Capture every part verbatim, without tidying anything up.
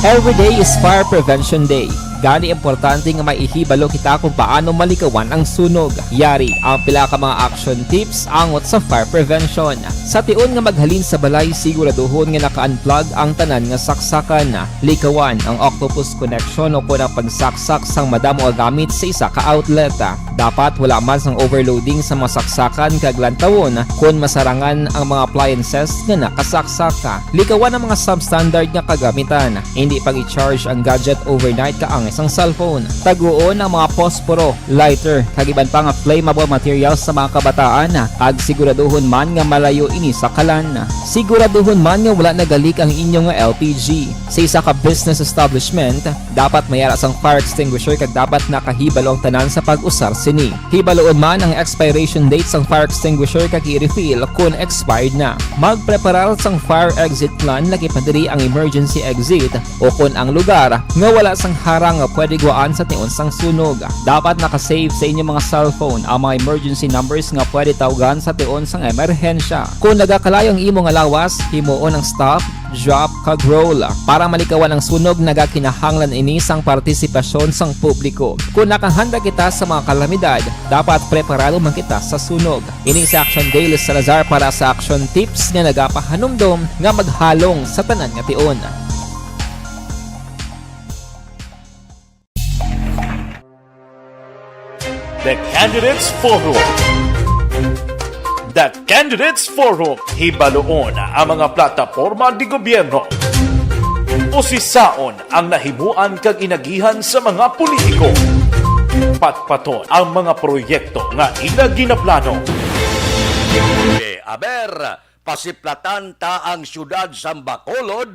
Every day is Fire Prevention Day. Gani, importante nga may ihibalo kita kung paano malikawan ang sunog. Yari ang pila ka mga action tips angot sa fire prevention. Sa tion nga maghalin sa balay, siguraduhon nga naka-unplug ang tanan nga saksakan. Likawan ang octopus connection o kon ang pagsaksak sang madamo nga gamit sa isa ka outlet. Dapat wala man sang overloading sa mga saksakan kag lantawon kon masarangan ang mga appliances nga nakasaksak. Likawan ang mga substandard nga kagamitan. Hindi pag-i-charge ang gadget overnight kaangay sang cellphone. Taguon ang mga posporo, lighter, kag iban pa nga flammable materials sa mga kabataan, kag siguraduhon man nga malayo ini sa kalan. Siguraduhon man nga wala nagalik ang inyo nga L P G. Sa isa ka business establishment, dapat may ara sang fire extinguisher kag dapat nakahibalo ang tanan sa pag-usar sini. Hibaloon man ang expiration date sang fire extinguisher kag i-refill kon expired na. Magpreparar sang fire exit plan, lakip na diri ang emergency exit, o kon ang lugar nga wala sang harang nga pwede guwaan sa tion sang sunog. Dapat naka-save sa inyo mga cellphone ang mga emergency numbers nga pwede tawgan sa tion sang emerhensya. Kon nagakalayo ang imo nga lawas, himuon ang stop, drop, kag roll. Para malikawan ang sunog, nagakinahanglan ini sang partisipasyon sang publiko. Kon nakahanda kita sa mga kalamidad, dapat preparado man kita sa sunog. Ini si Action Dale Salazar para sa Action Tips nga nagapahanumdom nga maghalong sa tanan nga tion. The Candidates Forum. The Candidates Forum, hibaloon ang mga plataporma di gobyerno. Usisaon ang nahimuan kag inagihan sa mga politiko. Patpaton ang mga proyekto nga ila ginaplano. Eh, aber, pasiplatan ta ang siyudad sang Bacolod,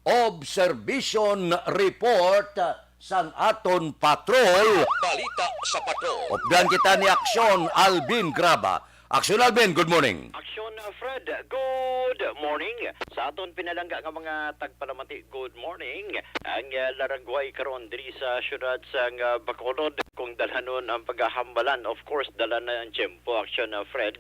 observation report sang aton patrol. Balita sa patrol. Updan kita ni Aksyon Alvin Graba. Aksyon Alvin, good morning. Aksyon, uh, Fred, good morning. Sa aton pinalangga nga mga tagpalamati, good morning. Ang, uh, laragway karon diri sa siyudad sang, uh, Bacolod, kung dalhanon ang pagkahambalan, of course, dala na ang tiyempo, Aksyon, uh, Fred.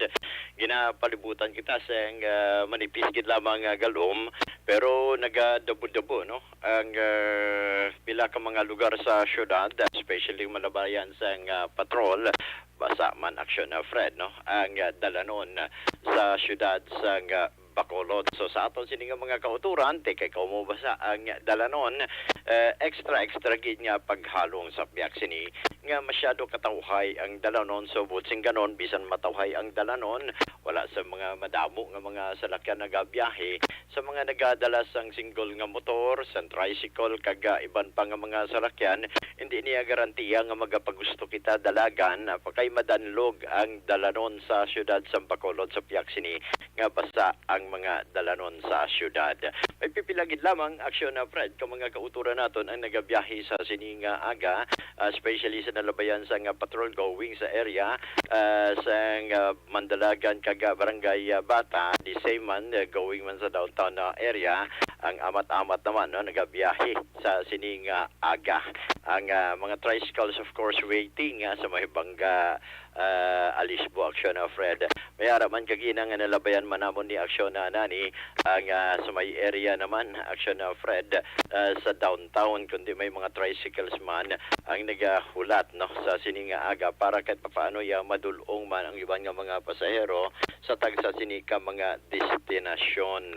Ginapalibutan kita sang, uh, manipis gid lamang, uh, galom, pero nagadabo-dabo, no? Ang, ah, pila ka mga lugar sa siyudad, especially malabayan sang, ah, patrol, basa man, Aksyon, ah, Fred, no? Ang, ah, dalanon sa siyudad sang, ah, Bacolod. So, sa aton sini nga mga kauturan, ti kay ikaw mo basa ang dalanon, eh, extra, extra gid nga paghalong sa biyak sini nga masyado katawhay ang dalanon. So, buot sing ganon, bisan matawhay ang dalanon, wala sa mga madamo nga mga salakyan nagabiyahe, sa mga nagadala sang single nga motor, sang tricycle, kag, ah, iban pa nga mga salakyan, hindi niya garantiya nga magapagusto kita dalagan, ah, pa kay madanlog ang dalanon sa siyudad sang Bacolod sa piyak sini nga basa ang mga dalanon sa siyudad. May pipila gid lamang, Aksyon, ah, Fred, ka mga kauturan naton ang nagabiyahe sa sini nga aga, ah, especially sa nalabayan sang, ah, patrol going sa area, ah, sang, ah, Mandalagan kag, ah, Barangay, ah, Bata, the same man, ah, going man sa downtown na area, ang amat-amat naman, no, nagabiyahe sa sining, ah, aga. Ang, ah, mga tricycles, of course, waiting, ah, sa may bangga, ah, Alisbo, Aksyon, ah, Fred. May ara man kagina nga nalabayan man namon ni Aksyon na nani, ang, ah, sa may area naman, Aksyon, ah, Fred, ah, sa downtown, kundi may mga tricycles man ang nagahulat, no, sa sining aga para kahit papaano ya madul-ong man ang iban nga mga pasahero sa tagsa sini ka mga destinasyon.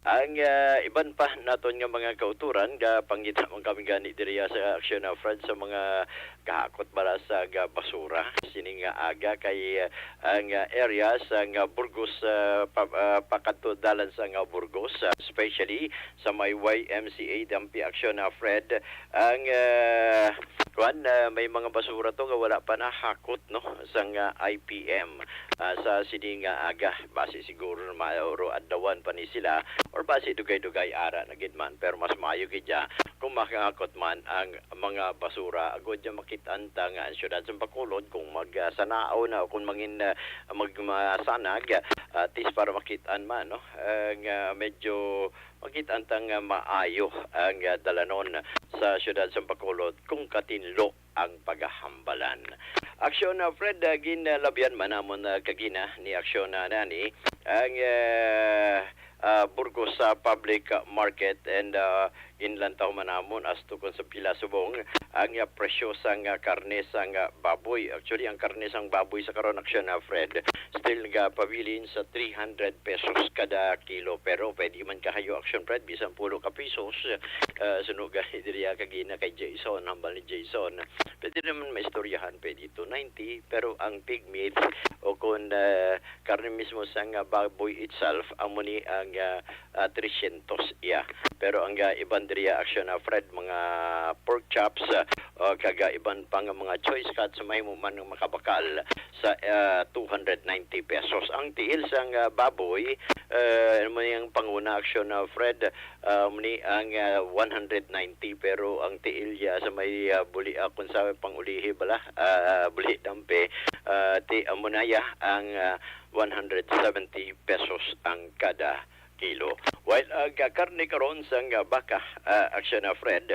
Ang, ah, iban pa naton nga mga kauturan, gapangita man kami gani diriya sa Aksyon, ah, Fred, sa mga kahakot bala sa ga-, basura sini nga aga kay, ah, ang, ah, area sa nga Burgos, ah, pa-, ah, pakadto dalan sa nga Burgos, ah, especially sa may Y M C A, Dampi, Aksyon, ah, Fred. Ang, ah, kuwan, ah, may mga basura to nga wala pa nahakot, no, sa nga I P M, ah, sa sini nga aga. Basi siguro mauro adlawan pa ni sila or basi dugay-dugay ara na gid man. Pero mas maayo gid ya kung makahakot man ang mga basura. Agod ya makit-an ta nga ang siyudad sa Bacolod kung mag, ah, sanao na o kung mangin, ah, mag-, masanag, ah, at least para makit-an man, no? Ah, nga medyo makit-an ta nga maayo ang, ah, dalanon sa siyudad sa Bacolod kung katinlo ang pagahambalan. Aksyon, ah, Fred, ah, ginlabyan man namon, ah, kagina ni Aksyon, ah, nani ang, ah, ah, Burgos sa public, ah, market, and, ah, ginlantaw man namon as to kung sa pila subong ang, ah, presyo sang, ah, karne sang, ah, baboy. Actually, ang karne sang baboy sa karon, Aksyon, ah, Fred, still nagapabilin sa three hundred pesos kada kilo. Pero pwede man kahayo, Aksyon Fred, bisan pulo ka pisos, ah, suno gani diriya kagina kay Jason, hambal ni Jason. Pwede naman maistoryahan, pwede two ninety, pero ang pig meat o kung, ah, karne mismo sang, ah, baboy itself, amo ni ang, ah, ah, tresyentos iya. Pero ang, ah, iban diriya, Aksyon, ah, Fred, mga pork chops, ah, o kag, ah, iban pa nga mga choice cuts, mahimo man nga makabakal sa, ah, two hundred ninety pesos. Ang tiil sang, ah, baboy, ah, amo ni ang panguna, Aksyon, ah, Fred, ah, amo ni ang, ah, one hundred ninety, pero ang tiil ya sa may, ah, buli, ah, kung sa pang-ulihi bala, ah, buli dampe, ah, ti amo na ya ang, ah, one hundred seventy pesos ang kada kilo. While ang, ah, karne karon sang, ah, baka, ah, Aksyon, ah, Fred,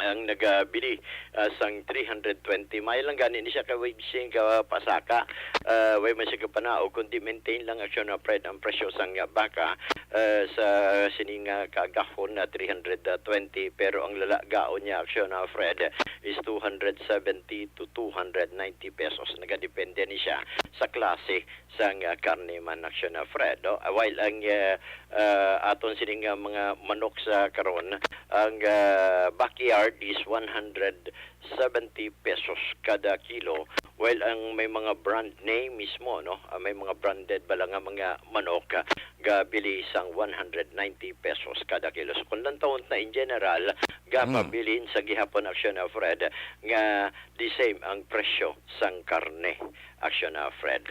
ang nagabili, ah, sang three hundred twenty. May lang gani ni siya ka wage sing ka pasaka. Ah, way man siya kapanaog, kundi maintain lang, Aksyon, ah, Fred, ang presyo sang, ah, baka, ah, sa sining, ah, kagahon na three hundred twenty, pero ang lalagaon niya, Aksyon, ah, Fred, is two hundred seventy to two hundred ninety pesos. Nagadepende ni siya sa klase sang, ah, karne man, Aksyon, ah, Fred, no? Ah, while ang, ah, ah, aton sining, ah, mga manok sa karon, ang, ah, backyard is one hundred seventy pesos kada kilo, while ang may mga brand name mismo, no? Ah, may mga branded bala nga mga manok, ah, gabili sang one hundred ninety pesos kada kilo. So, kung lantawon na in general, Mm. gapabilin sa gihapon, Aksyon, ah, Fred, nga the same ang presyo sang karne, Aksyon, ah, Fred.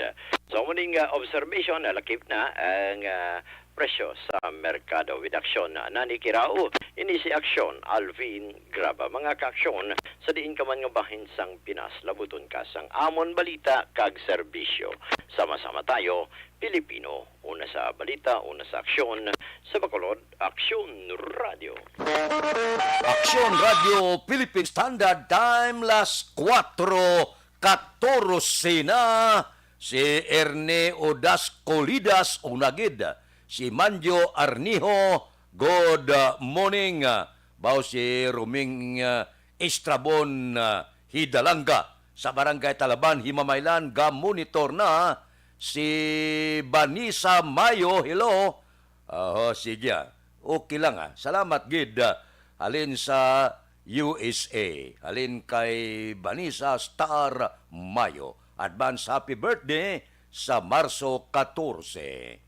So, muning, ah, observation, nalakip na ang, ah, presyo sa merkado. With Aksyon, ah, Nani Kirao, ini si Aksyon, Alvin Graba. Mga ka-Aksyon, sa diin ka man nga bahin sang Pinas, labuton ka sang amon balita kag serbisyo. Sama-sama tayo, Pilipino, una sa balita, una sa aksyon, sa Bacolod, Aksyon Radio. Aksyon Radio Philippine Standard Time, las kuwatro katorse na. Si Ernie Odas Colidas, una gid. Si Manjo Arnijo, good, uh, morning. Uh, bao si Roming, uh, Estrabon, uh, Hidalanga sa Barangay Talaban, Himamaylan, ga-monitor na. Si Vanessa Mayo, hello. Oho, sige, ah. Okay lang, ah. Salamat gid, ah. Halin sa U S A. Halin kay Vanessa Star Mayo. Advance happy birthday sa Marso katorse.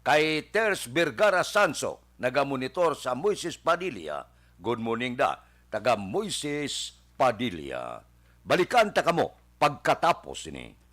Kay Ters Vergara Sanso, nagamonitor sa Moises Padilla. Good morning da, taga Moises Padilla. Balikan ta kamo pagkatapos sini.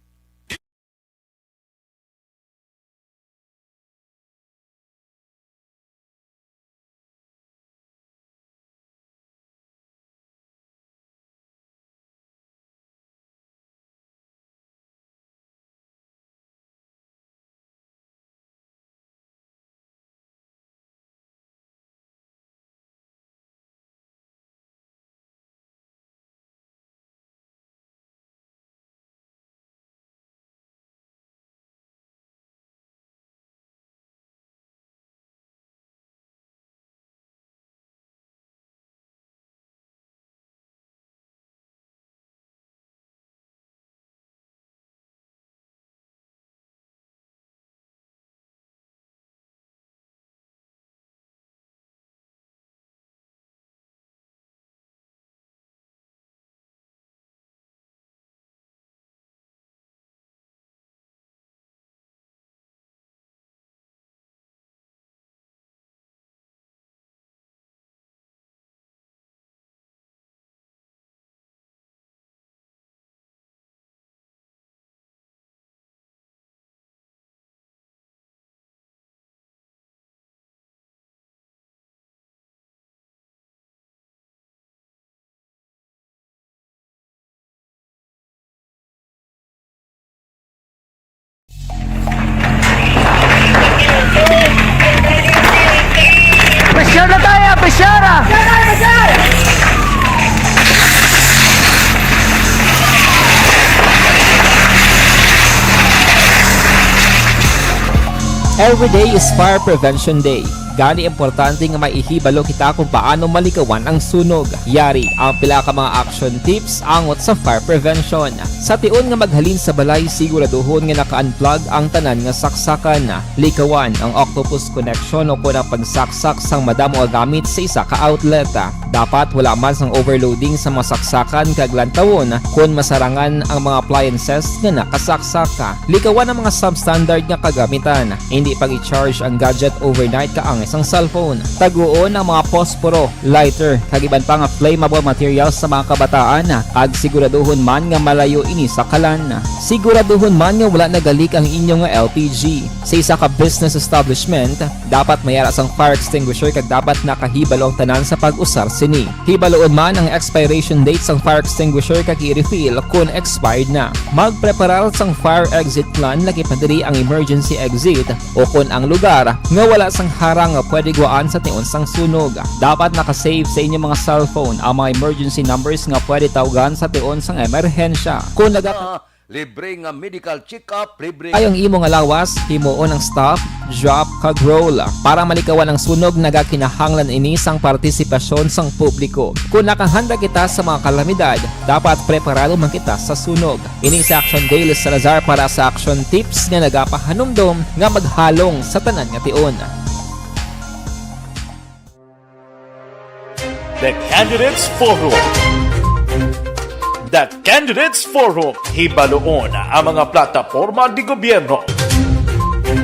Every day is Fire Prevention Day. Gani, importante nga maihibalo kita kung paano malikawan ang sunog. Yari ang pila ka mga action tips angot sa fire prevention. Sa tion nga maghalin sa balay, siguraduhon nga naka-unplug ang tanan nga saksakan. Likawan ang octopus connection o kon ang pagsaksak sang madamo nga gamit sa isa ka outlet. Dapat wala man sang overloading sa mga saksakan kag lantawon kon masarangan ang mga appliances nga nakasaksak. Likawan ang mga substandard nga kagamitan. Hindi pag-i-charge ang gadget overnight kaangay sang cellphone. Taguon ang mga posporo, lighter, kag iban pa nga flammable materials sa mga kabataan, kag siguraduhon man nga malayo ini sa kalan. Siguraduhon man nga wala nagalik ang inyo nga L P G. Sa isa ka business establishment, dapat may ara sang fire extinguisher kag dapat nakahibalo ang tanan sa pag-usar sini. Hibaloon man ang expiration date sang fire extinguisher kag i-refill kon expired na. Magpreparar sang fire exit plan, lakip na diri ang emergency exit, o kon ang lugar nga wala sang harang nga pwede gwaan sa tion sang sunog. Dapat naka-save sa inyo mga cellphone ang mga emergency numbers nga pwede tawgan sa tion sang emerhensya. Kon naga- Libre nga medical check-up, libre. Ay ang imo nga lawas, himuon ang stop, drop, kag roll. Para malikawan ang sunog, nagakinahanglan ini sang partisipasyon sang publiko. Kung nakahanda kita sa mga kalamidad, dapat preparado man kita sa sunog. Ini si Action Dale Salazar para sa Action Tips nga nagapahanumdom nga maghalong sa tanan nga tion. The Candidates Forum. The Candidates Forum, hibaloon ang mga plataporma di gobyerno.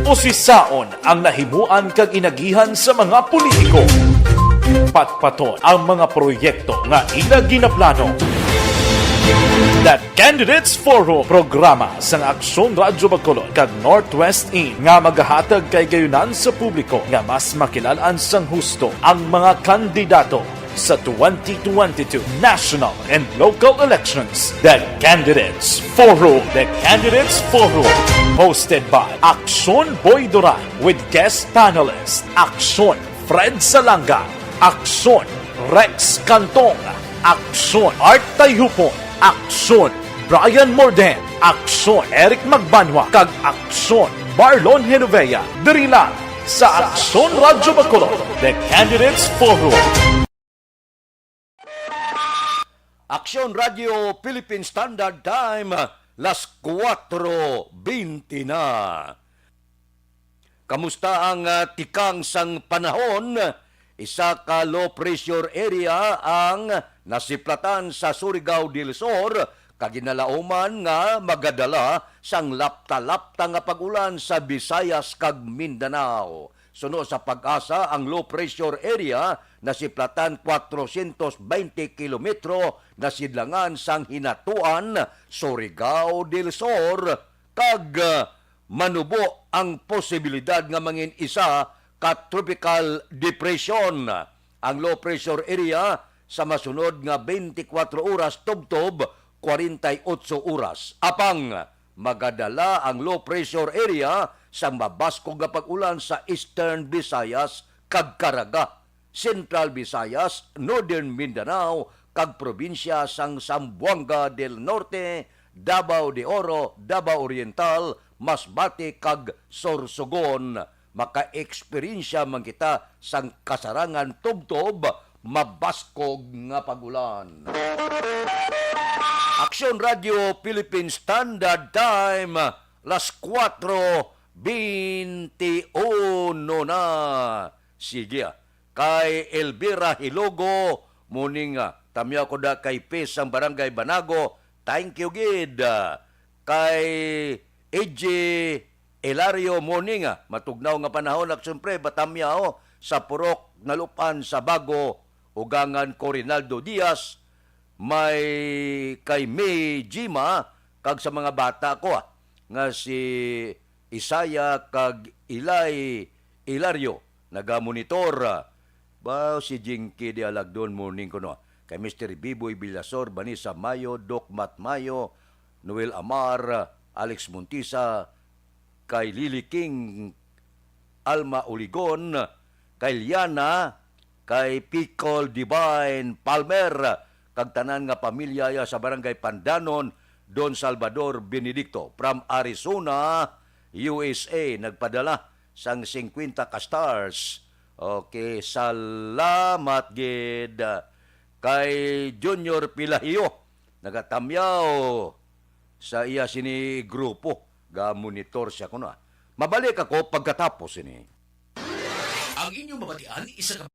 Usisaon ang nahimuan kag inagihan sa mga politiko. Patpaton ang mga proyekto nga ila ginaplano. The Candidates Forum, programa sang Aksyon Radyo Bacolod kag Northwest In nga magahatag kay gayunan sa publiko nga mas makilal-an sang husto ang mga kandidato sa twenty twenty-two national and local elections. The Candidates Forum. The Candidates Forum, hosted by Aksyon Boy Duran with guest panelist Aksyon Fred Salanga, Aksyon Rex Cantong, Aksyon Art Tayhupon, Aksyon Brian Morden, Aksyon Eric Magbanwa, kag Aksyon Marlon Genovea, diri lang sa Aksyon Radyo Bacolod, The Candidates Forum. Aksyon Radio Philippine Standard Time, las kuwatro bente na. Kamusta ang, ah, tikang sang panahon? Isa ka low pressure area ang nasiplatan sa Surigao del Sur, kag ginalauman nga magadala sang lapta-lapta nga pag-ulan sa Visayas kag Mindanao. Suno sa PAGASA, ang low pressure area nasiplatan kwatrocientos baynte kilometro nasidlangan sang Hinatuan, Surigao del Sur, kag, ah, manubo ang posibilidad nga mangin isa ka tropical depression. Ang low pressure area sa masunod nga twenty-four oras tubtob forty-eight oras. Apang magadala ang low pressure area sang mabaskog nga pag-ulan sa Eastern Visayas kag Caraga, Central Visayas, Northern Mindanao, kag probinsya sang Zamboanga del Norte, Davao de Oro, Davao Oriental, Masbate, kag Sorsogon. Maka-eksperyensya man kita sang kasarangan tubtob mabaskog nga pag-ulan. Aksyon Radio Philippine Standard Time, las kuwatro bente uno na. Sige, ah. Kay Elvira Hilogo, morning, ah. Tamyaw ko da kay Pes sang Barangay Banago. Thank you gid, ah. Kay A J Elario, morning, ah. Matugnaw nga panahon, ak, siyempre, batamyaw sa Purok Nalupan sa Bago, ugangan ko Rinaldo Diaz, may kay May Jima, kag sa mga bata ko, ah, nga si Isaya kag Ilay Ilario, nagamonitor, ah. Ba, si Jinky de Alagdon, morning ko, no? Kay Mister Biboy Villasor, Vanessa Mayo, Doc Matt Mayo, Noel Amar, Alex Montisa, kay Lily King, Alma Uligon, kay Liana, kay Pickle Divine Palmer, kag tanan nga pamilya ya sa Barangay Pandanon, Don Salvador Benedicto. From Arizona, U S A, nagpadala sang singkwenta ka stars. Okay, salamat gid kay Junior Pilahio, nagatamyaw sa iya sini grupo. Ga-monitor siya kuno, ah. Mabalik ako pagkatapos sini. Ang inyong mabatian, isa ka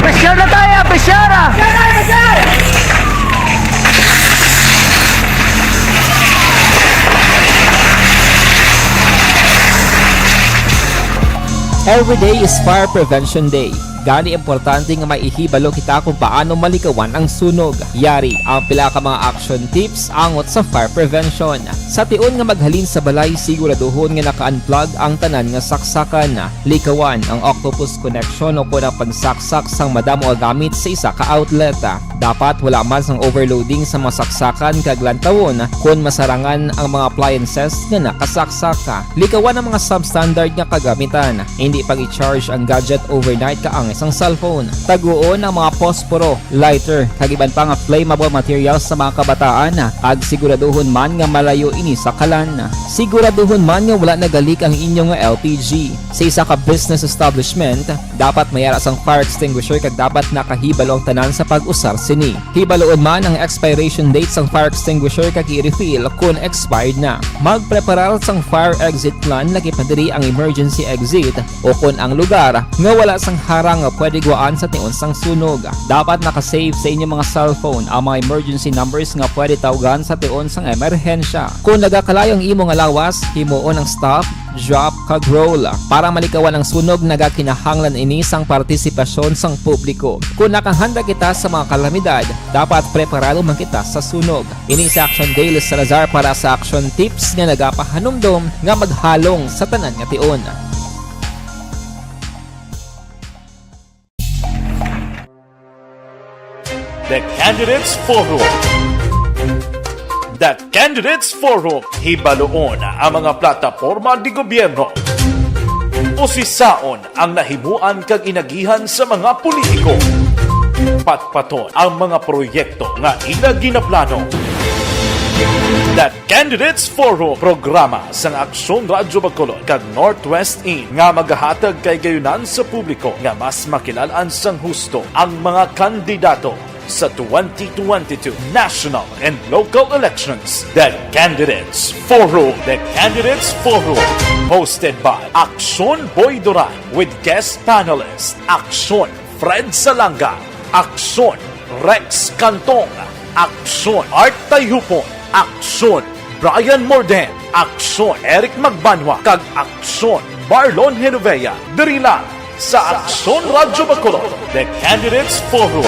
Pressure na tayo, pressure, ah! Every day is Fire Prevention Day. Gani, importante nga maihibalo kita kung paano malikawan ang sunog. Yari ang pila ka mga action tips angot sa fire prevention. Sa tion nga maghalin sa balay, siguraduhon nga naka-unplug ang tanan nga saksakan. Likawan ang octopus connection o kon ang pagsaksak sang madamo nga gamit sa isa ka outlet. Dapat wala man sang overloading sa mga saksakan kag lantawon kon masarangan ang mga appliances nga nakasaksak. Likawan ang mga substandard nga kagamitan. Hindi pag-i-charge ang gadget overnight kaangay sang cellphone. Taguon ang mga posporo, lighter, kag iban pa nga flammable materials sa mga kabataan, kag siguraduhon man nga malayo ini sa kalan. Siguraduhon man nga wala nagalik ang inyo nga L P G. Sa isa ka business establishment, dapat may ara sang fire extinguisher kag dapat nakahibalo ang tanan sa pag-usar sini. Hibaloon man ang expiration date sang fire extinguisher kag i-refill kon expired na. Magpreparar sang fire exit plan, lakip na diri ang emergency exit o kon ang lugar nga wala sang harang nga pwede guwaan sa tion sang sunog. Dapat naka-save sa inyo mga cellphone ang mga emergency numbers nga pwede tawgan sa tion sang emerhensya. Kon nagakalayo ang imo nga lawas, himuon ang stop, drop, kag roll. Para malikawan ang sunog, nagakinahanglan ini sang partisipasyon sang publiko. Kon nakahanda kita sa mga kalamidad, dapat preparado man kita sa sunog. Ini si Action Daily Salazar para sa Action Tips nga nagapahanumdom nga maghalong sa tanan nga tion. The Candidates Forum. The Candidates Forum. Hibaloon ang mga plataporma di gobyerno. Usisaon ang nahimuan kag inagihan sa mga politiko. Patpaton ang mga proyekto nga ila ginaplano. The Candidates Forum, programa sang Aksyon Radyo Bacolod kag Northwest In nga magahatag kahigayonan sa publiko nga mas makilal-an sang husto ang mga kandidato sa twenty twenty-two national and local elections. The Candidates Forum. The Candidates Forum, hosted by Aksyon Boy Duran with guest panelist Aksyon Fred Salanga, Aksyon Rex Cantong, Aksyon Art Tayhupon, Aksyon Brian Morden, Aksyon Eric Magbanwa, kag Aksyon Marlon Genovea. Diri lang sa Aksyon Radyo Bacolod, The Candidates Forum.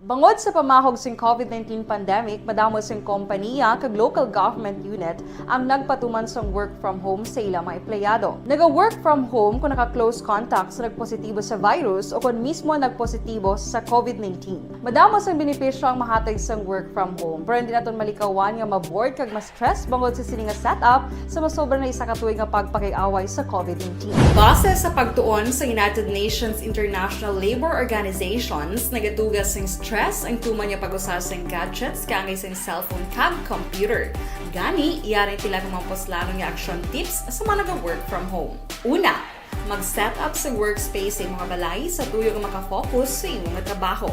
Bangod sa pamahog sing COVID nineteen pandemic, madamo sing kompaniya kag local government unit ang nagpatuman sang work from home sa ila mga empleyado. Naga-work from home kung naka-close contact sa nagpositibo sa virus o kon mismo nagpositibo sa COVID nineteen. Madamo sang benepisyo ang mahatag sang work from home, pero hindi naton malikawan nga ma-bored kag ma-stress bangod sa sini nga setup sa masobra na isa ka tuig nga pagpakig-away sa COVID nineteen. Base sa pagtuon sa United Nations International Labour Organizations, nagatuga sing stress ang tuman nga pag-usa sing gadgets kaangay sing cellphone kag computer. Gani, yari ang pila ka mga puslanon nga action tips sa mga naga-work from home. Una, mag-set up sa workspace sa imong balay sa tuyo nga makafocus sa imong trabaho.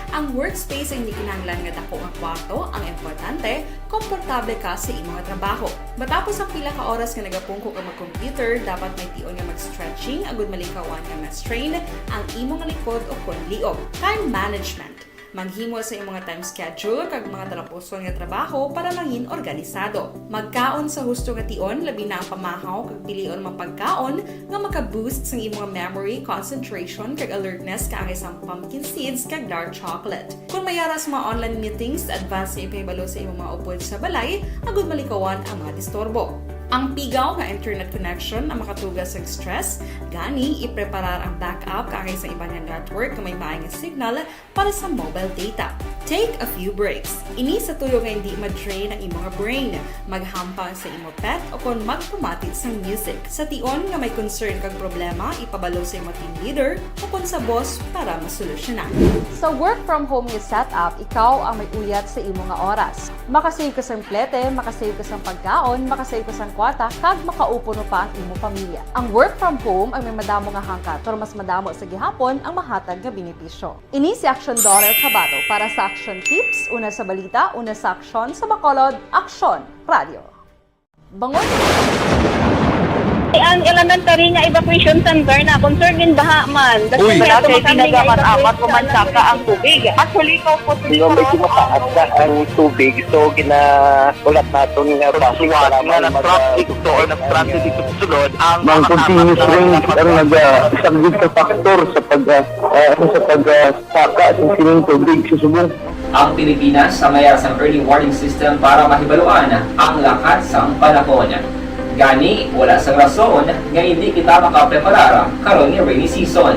Ang workspace ay hindi kinahanglan nga dako nga kwarto ang importante, komportable ka sa imong trabaho. Matapos ang pila ka oras nga nagapungko ka mag-computer, dapat may tion nga mag-stretching agud malikawan nga ma-strain ang imong likod o kon liog. Time management. Maghimo sa imong time schedule kag mga talapuson nga trabaho para mangin organisado. Magkaon sa husto nga tion, labi na ang pamahaw kag pilion mga pagkaon nga maka-boost sang imong memory, concentration, kag alertness kaangay sang pumpkin seeds kag dark chocolate. Kon may ara sa mga online meetings, advance nga ipahibalo sa imong mga upod sa balay agud malikawan ang mga disturbo. Ang pigaw nga internet connection ang makatuga sang stress, gani ipreparar ang backup kaangay sa iban nga network nga may maay nga signal para sa mobile data. Take a few breaks. Ini sa tuyo nga hindi ma-drain ang imong brain. Maghampang sa imo pet o kon magpamati sang music. Sa tion nga may concern kag problema, ipabalo sa imo team leader o kon sa boss para masolusyonan. Sa work from home nga setup, ikaw ang may uyat sa imo nga oras. Makasave ka sang plete, makasave ka sang pagkaon, makasave ka sang kwarta, kag makaupod pa ang imo pamilya. Ang work from home ang may madamo nga hangkat, pero mas madamo sa gihapon ang mahatag nga benepisyo. Ini si Action Daughter Kabato para sa Action Tips, una sa balita, una sa aksyon, sa Bacolod, Aksyon Radio. Bangon! Ang elementary nga evacuation center na concern gin baha man. Uy. Wala kay tinaga man amat ko man saka ang tubig. Actually, ko po. Di ba, medyo mataas na ang tubig, so ginaulat naton nga basi nga nag-traffic to or nag-transit dito sa sulod ang mga continuous rain ang nag-, ah, isa gid sa factor sa pag, ah, ah, sa pag, ah, saka sa sining tubig sa subong. Ang Pilipinas sa mayar sang early warning system para mahibaluan ang lakat sang panahon. Gani, wala sang rason nga hindi kita makapreparar karon nga rainy season.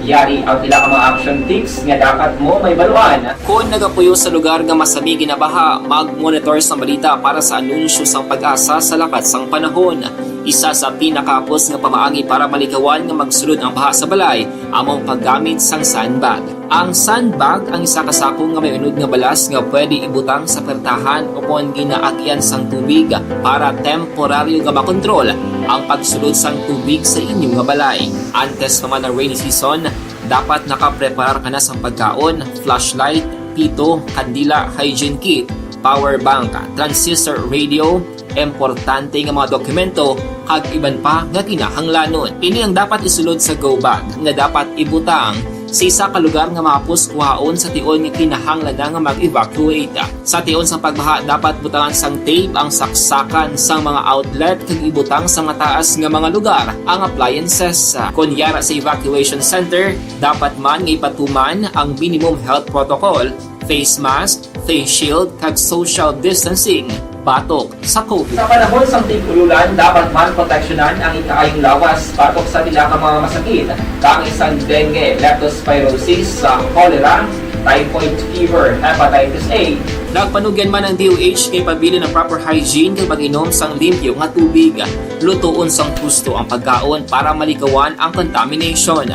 Yari ang pila ka mga action tips nga dapat mo mahibaluan. Kon nagapuyo sa lugar nga masami ginabaha, mag-monitor sang balita para sa anunsyo sang PAGASA sa lakat sang panahon. Isa sa pinakahapos nga pamaagi para malikawan nga magsulod ang baha sa balay amo ang paggamit sang sandbag. Ang sandbag ang isa ka sako nga may unod nga balas nga pwede ibutang sa pertahan o kon ginaagyan sang tubig para temporaryo nga makontrol ang pagsulod sang tubig sa inyo nga balay. Antes pa man ang rainy season, dapat nakapreparar ka na sang pagkaon, flashlight, pito, kandila, hygiene kit, power bank, transistor radio, importante nga mga dokumento, kag iban pa nga kinahanglanon. Ini ang dapat isulod sa go bag nga dapat ibutang sa isa ka lugar nga mahapos kuhaon sa tion nga kinahanglan na nga mag-evacuate. Sa tion sang pagbaha, dapat butangan sang tape ang saksakan sang mga outlet kag ibutang sa mataas nga mga lugar ang appliances. Kon yara sa evacuation center, dapat man nga ipatuman ang minimum health protocol, face mask, face shield, kag social distancing batok sa COVID. Sa panahon sang tig-ululan, dapat man proteksyonan ang ikaayong lawas batok sa pila ka mga masakit, kaangay sang dengue, leptospirosis, sa cholera, typhoid fever, hepatitis A. Nagpanugyan man ang D O H nga ipabilin ang proper hygiene kag mag-inom sang limpyo nga tubig. Lutoon sang husto ang pagkaon para malikawan ang contamination.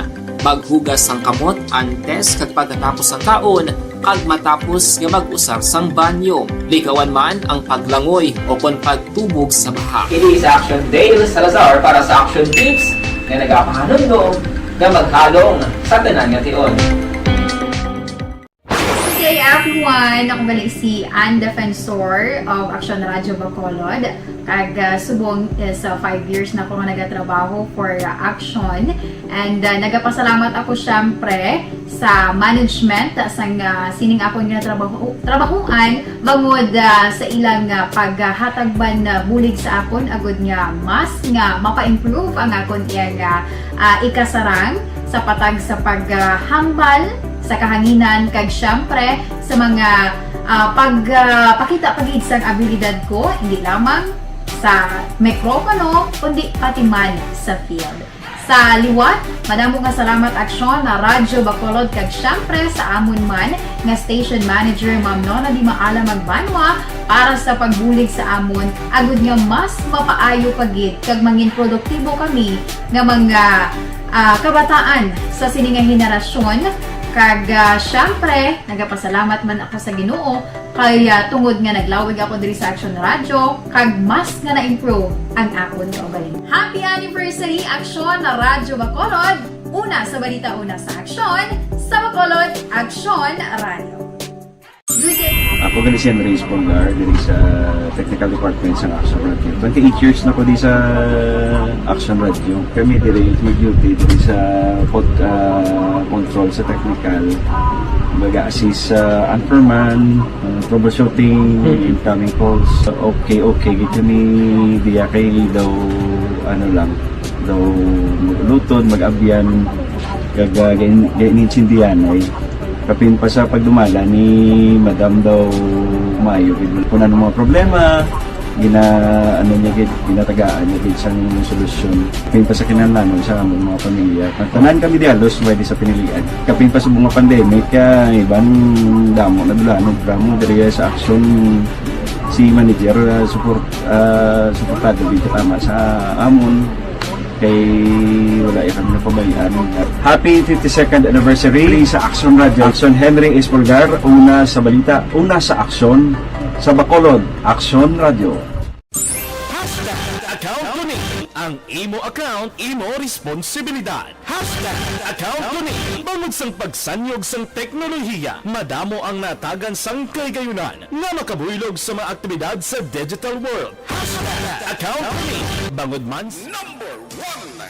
Maghugas sang kamot antes kag pagkatapos sang kaon, kag matapos nga mag-usar sang banyo. Likawan man ang paglangoy o kon pagtubog sa baha. Ini si Action Dale Salazar para sa Action Tips nga nagapahanumdom nga maghalong sa tanan nga tion. Good day, everyone. Ako gali si Ann Defensor of Action Radio Bacolod. Kag, ah, subong is, ah, five years na ako nga nagatrabaho for, ah, Action. And, ah, nagapasalamat ako, syempre, sa management, ah, sang, ah, sining akon nga trabaho, trabahoan, bangod, ah, sa ilang, ah, paghatag man, ah, bulig sa akon, agud nga mas nga mapa-improve ang akon iyang, ah, ah, ikasarang sa patag sa paghambal sa kahanginan, kag siyempre sa mga, ah, pag, ah, pakita pa gid sang abilidad ko, hindi lamang sa mikropono, kundi pati man sa field. Sa liwat, madamo nga salamat, Aksyon na Radyo Bacolod, kag siyempre sa amon man nga station manager, Ma'am Nona Di Maala Magbanwa, para sa pagbulig sa amon, agud nga mas mapaayo pa gid kag mangin produktibo kami nga mga, ah, kabataan sa sini nga henerasyon. Kag, ah, siyempre, nagapasalamat man ako sa Ginoo kay, ah, tungod nga naglawig ako diri sa Action Radio, kag mas nga na-improve ang akon kaugalingon. Happy anniversary, Aksyon na Radyo Bacolod! Una sa balita, una sa aksyon, sa Bacolod, Aksyon Radio. Ako gali si Andres Polgar diri sa technical department sa Action Radio. Twenty-eight years na ko di sa Action Radio. Kami diri mag-duty diri sa pod, ah, control sa technical. Mag-assist sa anchorman, ah, troubleshooting, incoming calls. Okay, okay. Gid kami diya kay daw, ano lang, daw mag-ulutod, mag-abyan, kag, ah, gain-, gain-, inintindihan ay kapin pa sa pagdumala ni Madam daw maayo gid. Kung ano mga problema, gina-, ano niya gid, ginatagaan niya gid sang solusyon. Kapin pa sa kinahanglanon sa among mga pamilya. Tanan kami di halos pwede sa pinilian. Kapin pa sa mga pandemic, ah, iban damo na dula, ano, drama diri sa action si manager, ah, support, ah, suportado gid tama sa amon. Kay wala ya kami napabayaan. Happy fifty-second anniversary sa Action Radio. Action Henry Espolgar, una sa balita, una sa aksyon, sa Bacolod, Action Radio. Hashtag account ko ni. Ang imo account, imo responsibilidad. Hashtag account ko ni. Bangod sang pagsanyog sang teknolohiya, madamo ang natagan sang kahigayunan nga makabuylog sa mga aktibidad sa digital world. Hashtag account ko ni. Bangod man sa number one.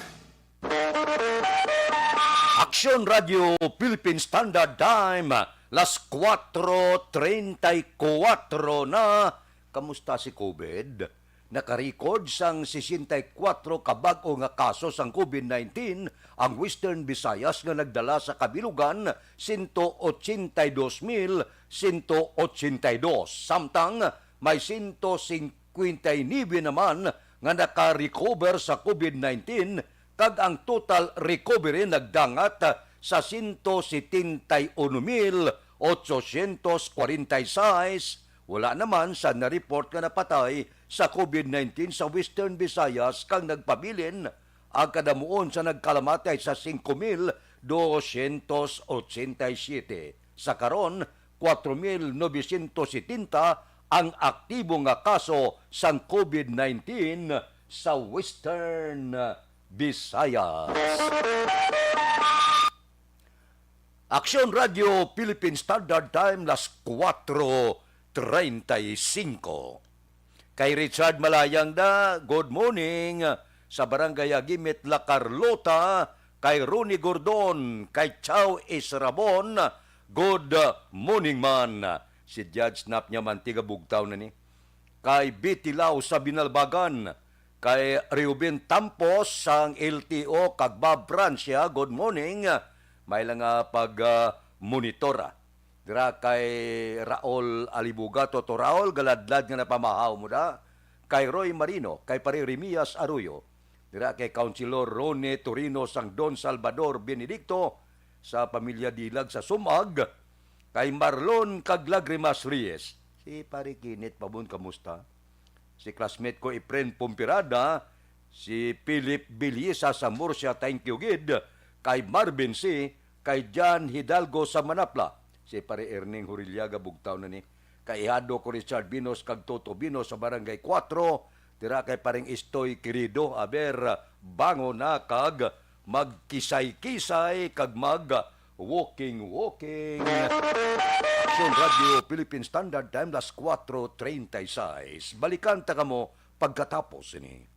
Aksyon Radio Philippine Standard Time, las cuatro treinta y cuatro na. Kamusta si COVID? Nakarecord sang sesenta y kuwatro ka bag-o nga kaso sang COVID nineteen ang Western Visayas nga nagdala sa kabilugan sento ochenta y dos mil sento ochenta y dos. Samtang may sento singkwenta y nuebe naman nga naka-recover sa COVID nineteen, kag ang total recovery nagdangat sa sento setenta y uno mil ochocientos kwarenta y seis. Wala naman sa na-report nga napatay sa COVID nineteen sa Western Visayas, kag nagpabilin ang kadamuon sa nagkalamatay sa singko mil dosyentos ochenta y siyete. Sa karon, kuwatro mil nobesyentos setenta ang aktibo nga kaso sang COVID nineteen sa Western Visayas. Aksyon Radio Philippine Standard Time, las kuwatro treinta y cinco. Kay Richard Malayang da, good morning. Sa Barangay Agimit, La Carlota, kay Ronnie Gordon, kay Chow Israbon, good morning man. Si Judge Nap niya man, tiga Bugtaw na ni. Kay Betty Lau sa Binalbagan, kay Reuben Tampos sang L T O, kag Bob Francia, good morning. May lang nga pag, ah, monitor, ah. Dira kay Raul Alibuga, Toto Raul, galadlad nga napamahaw mo da. Kay Roy Marino, kay Pare Remias Arroyo. Dira kay Councilor Rone Torino sang Don Salvador Benedicto, sa pamilya Dilag sa Sumag. Kay Marlon kag Lagrimas Reyes. Si Pare Kinit Pabon, kamusta? Si classmate ko, Efren Pompirada, si Philip Biliesa sa Murcia, thank you gid. Kay Marvin C, kay John Hidalgo sa Manapla, si Pare Erning Horillaga, Bugtaw na ni. Kay ihado ko, Richard Binos kag Toto Binos sa Barangay Cuatro, dira kay Paring Istoy Querido, aber, bangon na kag magkisay-kisay kag mag walking-walking. Aksyon Radio Philippine Standard Time, las kuwatro treinta y seis. Balikan ta kamo pagkatapos sini.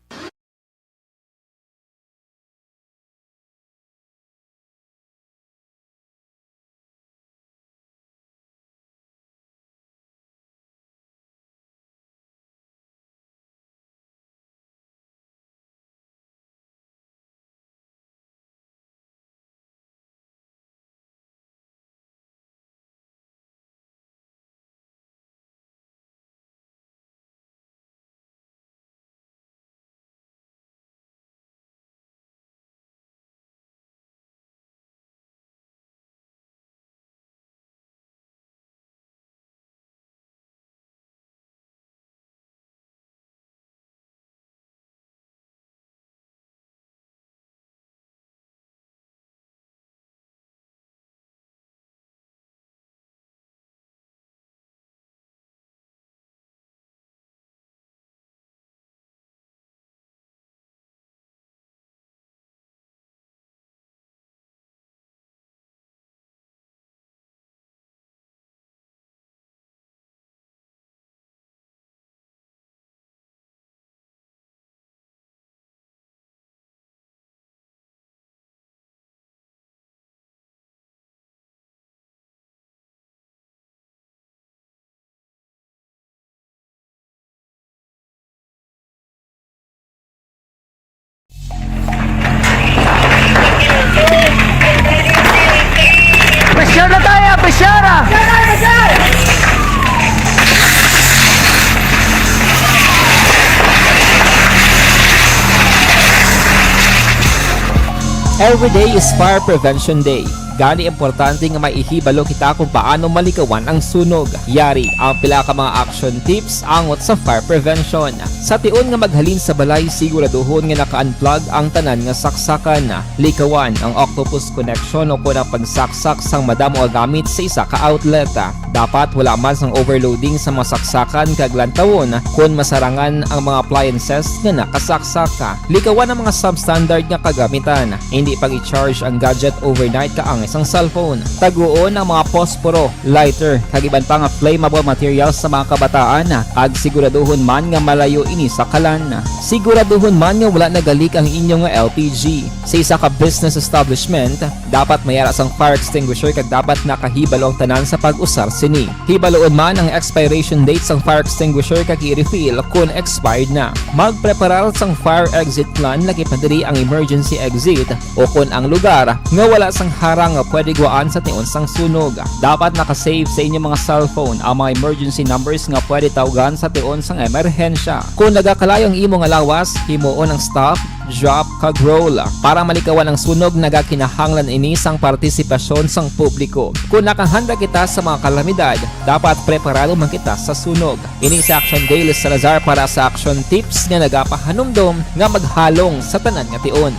Every day is Fire Prevention Day. Gani, importante nga maihibalo kita kung paano malikawan ang sunog. Yari ang pila ka mga action tips angot sa fire prevention. Sa tion nga maghalin sa balay, siguraduhon nga naka-unplug ang tanan nga saksakan. Likawan ang octopus connection o kon ang pagsaksak sang madamo nga gamit sa isa ka outlet. Dapat wala man sang overloading sa mga saksakan kag lantawon kon masarangan ang mga appliances nga nakasaksak. Likawan ang mga substandard nga kagamitan. Hindi pag-i-charge ang gadget overnight kaangay sang cellphone. Taguon ang mga posporo, lighter, kag iban pa nga flammable materials sa mga kabataan, kag siguraduhon man nga malayo ini sa kalan. Siguraduhon man nga wala nagalik ang inyo nga L P G. Sa isa ka business establishment, dapat may ara sang fire extinguisher kag dapat nakahibalo ang tanan sa pag-usar sini. Hibaloon man ang expiration date sang fire extinguisher kag i-refill kon expired na. Magpreparar sang fire exit plan, lakip na diri ang emergency exit o kon ang lugar nga wala sang harang nga pwede guwaan sa tion sang sunog. Dapat naka-save sa inyo mga cellphone ang mga emergency numbers nga pwede tawgan sa tion sang emerhensya. Kon nagakalayo ang imo nga lawas, himuon ang stop, drop, kag roll. Para malikawan ang sunog, nagakinahanglan ini sang partisipasyon sang publiko. Kon nakahanda kita sa mga kalamidad, dapat preparado man kita sa sunog. Ini si Action Dale Salazar para sa Action Tips nga nagapahanumdom nga maghalong sa tanan nga tion.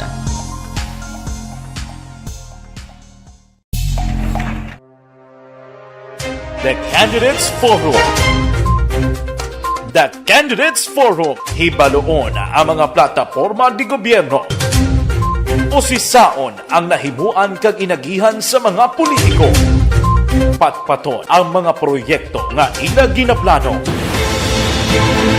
The Candidates Forum. The Candidates Forum. Hibaloon ang mga plataporma di gobyerno. Usisaon ang nahimuan kag inagihan sa mga politiko. Patpaton ang mga proyekto nga ila ginaplano.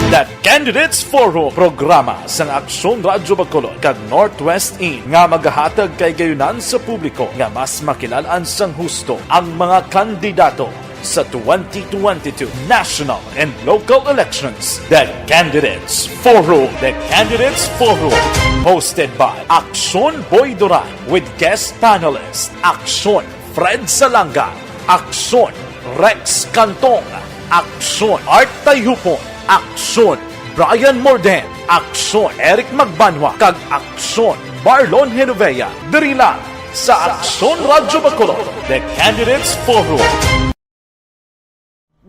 The Candidates Forum, programa sang Aksyon Radyo Bacolod kag Northwest In nga magahatag kay gayunan sa publiko nga mas makilal-an sang husto ang mga kandidato sa twenty twenty-two national and local elections. The Candidates Forum. The Candidates Forum, hosted by Aksyon Boy Duran with guest panelist Aksyon Fred Salanga, Aksyon Rex Cantong, Aksyon Art Tayhupon, Aksyon Brian Morden, Aksyon Eric Magbanwa, kag Aksyon Marlon Genovea, diri lang sa Aksyon Radyo Bacolod, The Candidates Forum.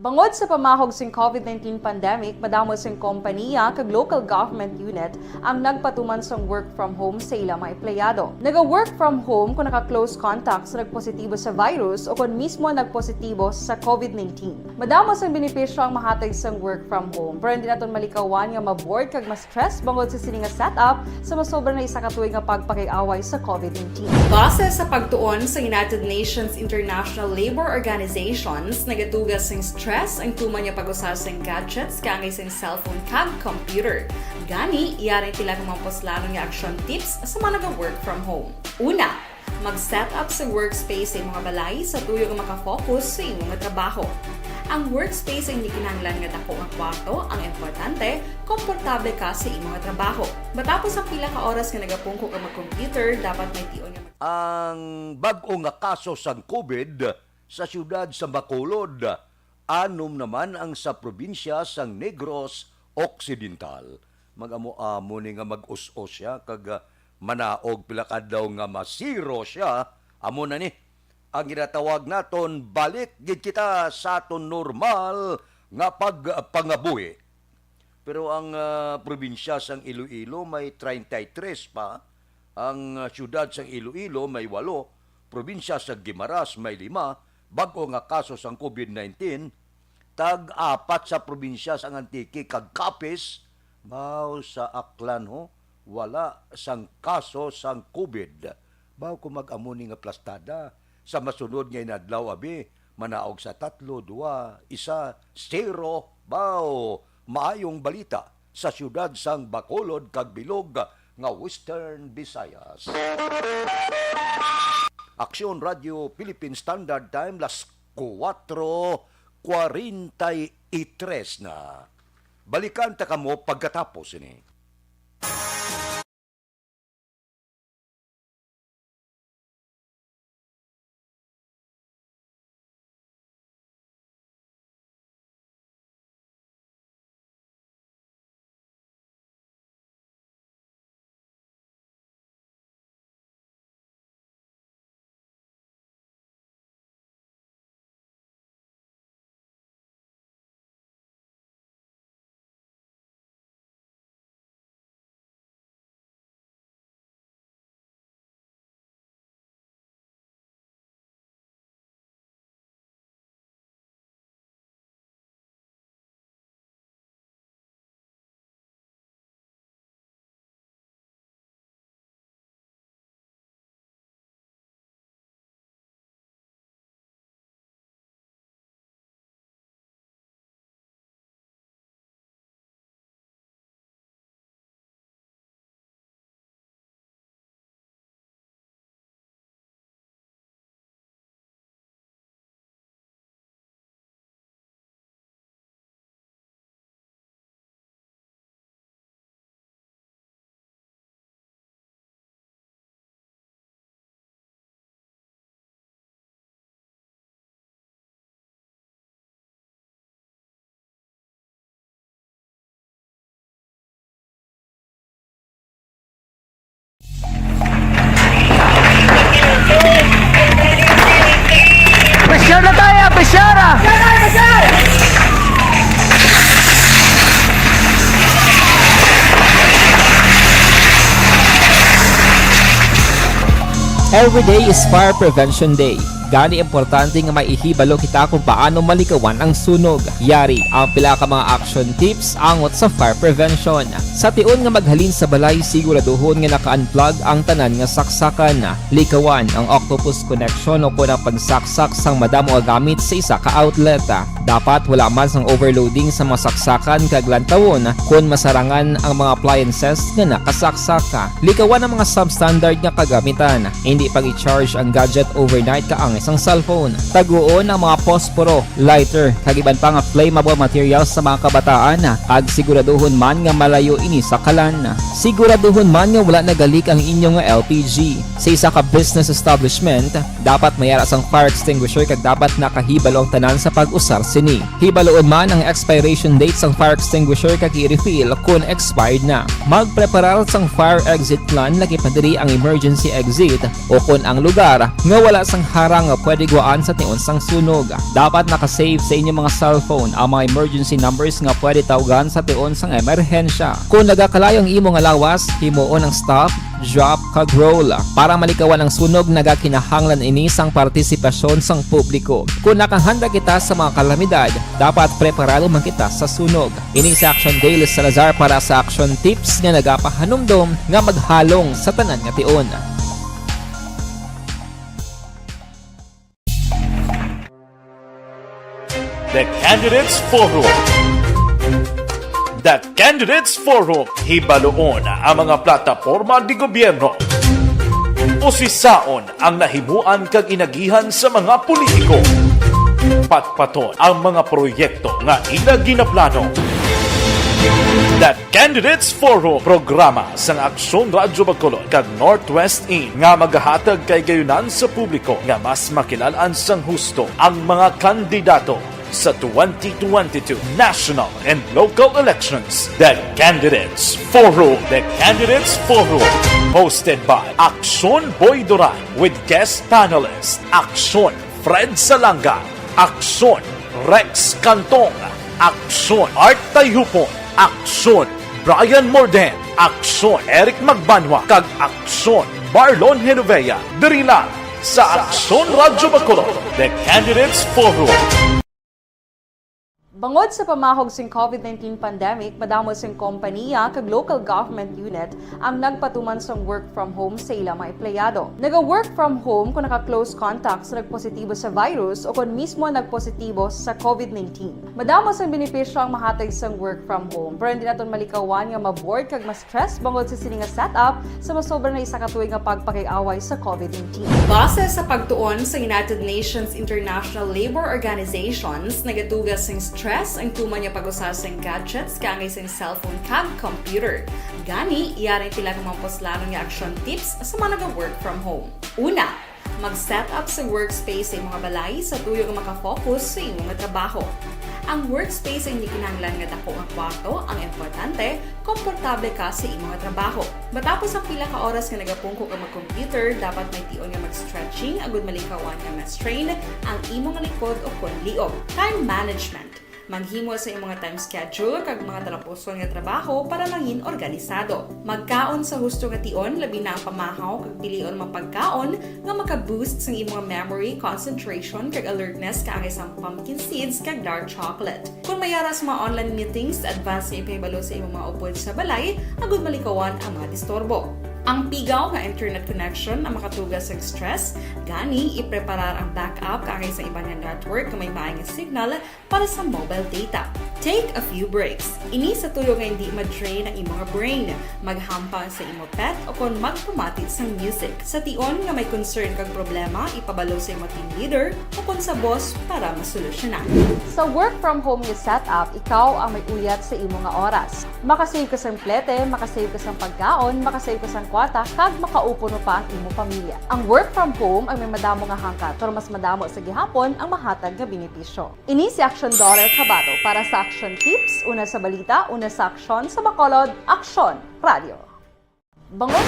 Bangod sa pamahog sing covid nineteen pandemic, madamo sing kompanya kag local government unit ang nagpatuman sang work from home sa ila mga empleyado. Naga-work from home kung naka-close contact sa nagpositibo sa virus o kon mismo nagpositibo sa covid nineteen. Madamo sang benepisyo ang mahatag sang work from home, pero hindi naton malikawan nga ma-bored kag ma-stress bangod sa sini nga setup sa masobra na isa ka tuig nga pagpakig-away sa covid nineteen. Base sa pagtuon sa United Nations International Labour Organizations, nagatuga sing stress ang tuman nga pag-usar sing gadgets kaangay sing cellphone kag computer. Gani, yari ang pila ka mga puslanon nga action tips sa mga naga-work from home. Una, mag-set up sa workspace sa imo nga balay sa tuyo nga makafocus sa imo nga trabaho. Ang workspace ang hindi kinahanglan nga dako nga kwarto, ang importante, komportable ka sa imo nga trabaho. Matapos ang pila ka oras nga nagapungko ka mag-computer, dapat may tion nga mag- Ang bag-o nga kaso sang covid sa siyudad sa Bacolod, anom naman ang sa probinsya sang Negros Occidental. Mag-amo-amo ni nga mag-us-os sia kag, ah, manaog pila ka adlaw nga masiro sia. Amo na ni ang ginatawag naton, balik gid kita sa aton normal nga pagpangabuhi. Pero ang, ah, probinsya sang Iloilo may treinta y tres pa, ang, ah, siyudad sang Iloilo may walo, probinsya sa Guimaras may lima, bag-o nga kaso sang covid nineteen, tag-apat sa probinsya sang Antique kag Capiz, baw sa Aklan, ho, wala sang kaso sang covid. Baw kung mag-amo ni nga plastada, sa masunod nga inadlaw, abi, manaog sa tatlo, dua, isa, zero, baw, maayong balita sa siyudad sang Bacolod kag bilog nga Western Visayas. Aksyon Radio Philippine Standard Time, las kuwatro kwarenta y tres na. Balikan ta kamo pagkatapos ini. Every day is Fire Prevention Day. Gani, importante nga maihibalo kita kung paano malikawan ang sunog. Yari ang pila ka mga action tips angot sa fire prevention. Sa tion nga maghalin sa balay, siguraduhon nga naka-unplug ang tanan nga saksakan. Likawan ang octopus connection o kon ang pagsaksak sang madamo nga gamit sa isa ka outlet. Dapat wala man sang overloading sa mga saksakan kag lantawon kon masarangan ang mga appliances nga nakasaksak. Likawan ang mga substandard nga kagamitan. Hindi pag-i-charge ang gadget overnight kaangay sang cellphone. Taguon ang mga posporo, lighter, kag iban pa nga flammable materials sa mga kabataan, kag siguraduhon man nga malayo ini sa kalan. Siguraduhon man nga wala nagalik ang inyo nga L P G. Sa isa ka business establishment, dapat may ara sang fire extinguisher kag dapat nakahibalo ang tanan sa pag-usar sini. Hibaloon man ang expiration date sang fire extinguisher kag i-refill kon expired na. Magpreparar sang fire exit plan, lakip na diri ang emergency exit, o kon ang lugar nga wala sang harang nga pwede guwaan sa tion sang sunog. Dapat naka-save sa inyo mga cellphone ang mga emergency numbers nga pwede tawgan sa tion sang emerhensya. Kon nagakalayo ang imo nga lawas, himuon ang stop, drop, kag roll. Para malikawan ang sunog, nagakinahanglan ini sang partisipasyon sang publiko. Kon nakahanda kita sa mga kalamidad, dapat preparado man kita sa sunog. Ini si Action Dale Salazar para sa Action Tips nga nagapahanumdom nga maghalong sa tanan nga tion. The Candidates Forum. The Candidates Forum. Hibaloon ang mga plataporma de gobyerno. Usisaon ang nahimuan kag inagihan sa mga politiko. Patpaton ang mga proyekto nga ila ginaplano. The Candidates Forum, programa sang Aksyon Radyo Bacolod kag Northwest In nga magahatag kahigayonan sa publiko nga mas makilal-an sang husto ang mga kandidato sa twenty twenty-two national and local elections. The Candidates Forum. The Candidates Forum, hosted by Aksyon Boy Duran with guest panelist Aksyon Fred Salanga, Aksyon Rex Cantong, Aksyon Art Tayupon, Aksyon Brian Morden, Aksyon Eric Magbanwa, kag Aksyon Marlon Genovea, diri lang sa Aksyon Radyo Bacolod, The Candidates Forum. Bangod sa pamahog sing COVID nineteen pandemic, madamo sing kompanya kag local government unit ang nagpatuman sang work from home sa ila mga empleyado. Naga-work from home kung naka-close contact sa nagpositibo sa virus o kon mismo nagpositibo sa COVID nineteen. Madamo sang benepisyo ang mahatag sang work from home, pero hindi naton malikawan nga ma-bored kag ma-stress bangod sa sini nga setup sa masobra na isa ka tuig nga pagpakig-away sa COVID nineteen. Base sa pagtuon sa United Nations International Labor Organizations, nagatuga sing stress ang tuman nga pag-usa sing gadgets kaangay sing cellphone kag computer. Gani, yari ang pila ka mga puslanon nga action tips sa mga naga-work from home. Una, mag-set up sa workspace sa imo nga balay sa tuyo nga maka-focus sa imo nga trabaho. Ang workspace ay hindi kinahanglan nga dako nga kwarto, ang importante, komportable ka sa imo nga trabaho. Matapos ang pila ka oras nga nagapungko ka mag-computer, dapat may tion nga mag-stretching agud malikawan nga ma-strain ang imo nga likod o kon liog. Time management. Maghimo sa imong nga time schedule kag mga talapuson nga trabaho para mangin organisado. Magkaon sa husto nga tion, labi na ang pamahaw kag pilion mga pagkaon nga maka-boost sang imong memory, concentration, kag alertness kaangay sang pumpkin seeds kag dark chocolate. Kung may ara sa mga online meetings, advance nga ipahibalo sa imong mga upod sa balay agud malikawan ang mga disturbo. Ang pigaw nga internet connection ang makatuga sang stress, gani ipreparar ang backup kaangay sa iban nga network nga may maayo nga signal para sa mobile data. Take a few breaks. Ini sa tuyo nga hindi ma-drain ang imo nga brain. Maghampang sa imo pet o kon magpamati sang music. Sa tion nga may concern kag problema, ipabalo sa imo team leader o kon sa boss para masolusyonan. Sa work from home nga setup, ikaw ang may uyat sa imo nga oras. Makasave ka sang plete, makasave ka sang pagkaon, makasave ka sang kwarta, kag makaupuno pa ang imo pamilya. Ang work from home ang may madamo nga hangkat, pero mas madamo sa gihapon ang mahatag nga benepisyo. Ini si Action Daughter Kabato para sa Action Tips, una sa balita, una sa aksyon, sa Bacolod, Aksyon Radio. Bangod.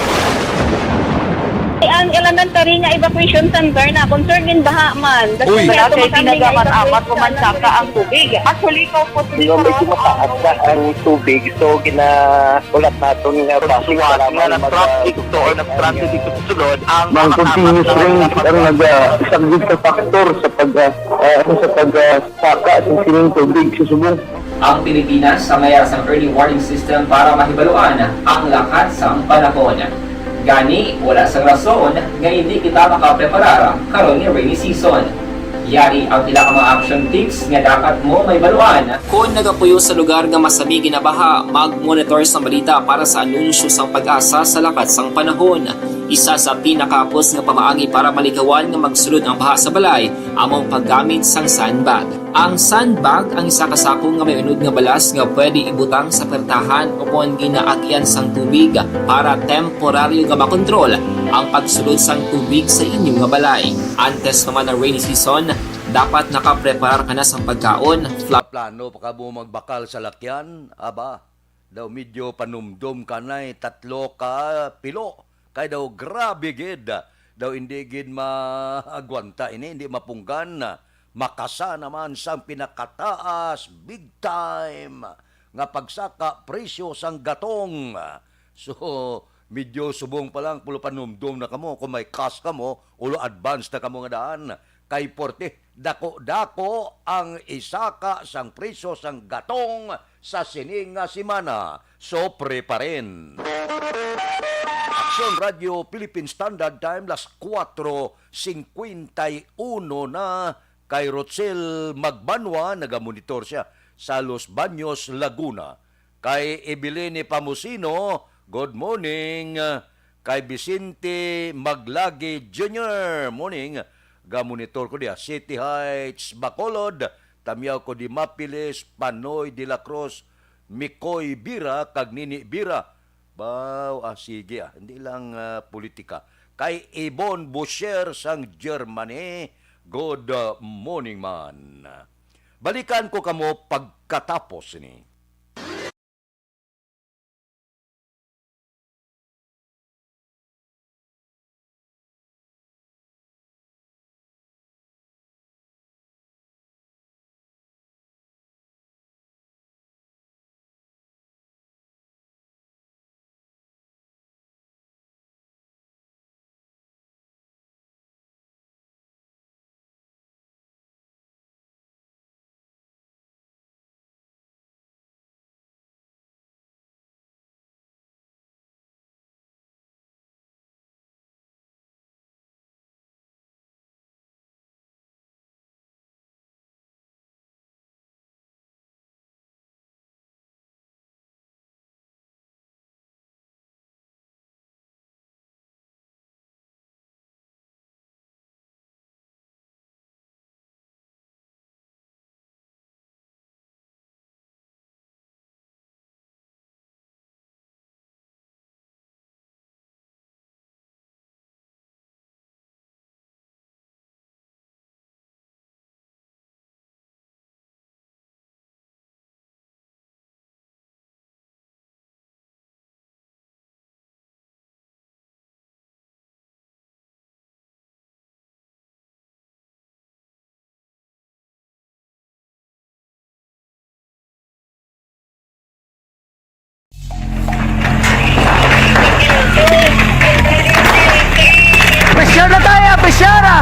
Ay, Ang elementary nga evacuation center na concern in baha man. That's Uy. why Wala ato kay makami nga tinaga man evacuate amat sa kuman saka ang tubig. Actually, ikaw po, Di ba, medyo mataas na ang tubig, so gina-, ulat naton nga Kasuwat para nga man nag-traffic mag-, to or nag-traffic dito sa sulod, ang Ang makakamit continuous lang rain ang ang pag- naga-, isa gid sa factor sa pag, ah, ah, ano, sa pag, ah, saka sa sining tubig sa subong. Ang Pilipinas sa mayara sang early warning system para mahibaluan ang lakat sang panahon. Gani, wala sang rason nga hindi kita makapreparar karon nga rainy season. Yari ang pila ka mga action tips nga dapat mo mahibaluan. Kon nagapuyo sa lugar nga masami ginabaha, mag-monitor sa balita para sa anunsyo sang PAGASA sa lakat sang panahon. Isa sa pinakahapos nga pamaagi para malikawan nga magsulod ang baha sa balay amo ang paggamit sang sandbag. Ang sandbag ang isa ka sako nga may unod nga balas nga pwede ibutang sa pertahan o kon ginaagian sang tubig para temporaryo nga makontrol ang pagsulod sang tubig sa inyo nga balay. Antes pa man ang rainy season, dapat nakapreparar ka na sang pagkaon, fla- Plano pa ka mo magbakal sa lakyan? Aba, daw medyo panumdom ka na'y tatlo ka pilo. Kay daw grabe gid. Daw hindi gid maagwanta ini, hindi mapunggan. Makasa naman sang pinakataas, big time, nga pagsaka presyo sang gatong. So, medyo subong pa lang, pulo panumdom na kamo. Kung may cash kamo, ulo advance na kamo nga daan. Kay porte, dako-dako ang isaka sang presyo sang gatong sa sini nga semana. So, pre pa rin. Aksyon Radio Philippine Standard Time, las kuwatro singkwenta y uno na. Kay Rochelle Magbanwa, nagamonitor siya sa Los Baños, Laguna. Kay Ebilene Pamusino, good morning. Kay Vicente Maglagi Junior, morning. Gamonitor ko diya. City Heights, Bacolod, Tamyaw ko di Mapiles, Panoy de la Cruz, Mikoy Bira, kag Nini Bira. Baw, ah, sige, ah, hindi lang, ah, politika. Kay Ibon Boucher sang Germany, good, ah, morning man. Balikan ko kamo pagkatapos ni. Pressure na tayo! Pressure na!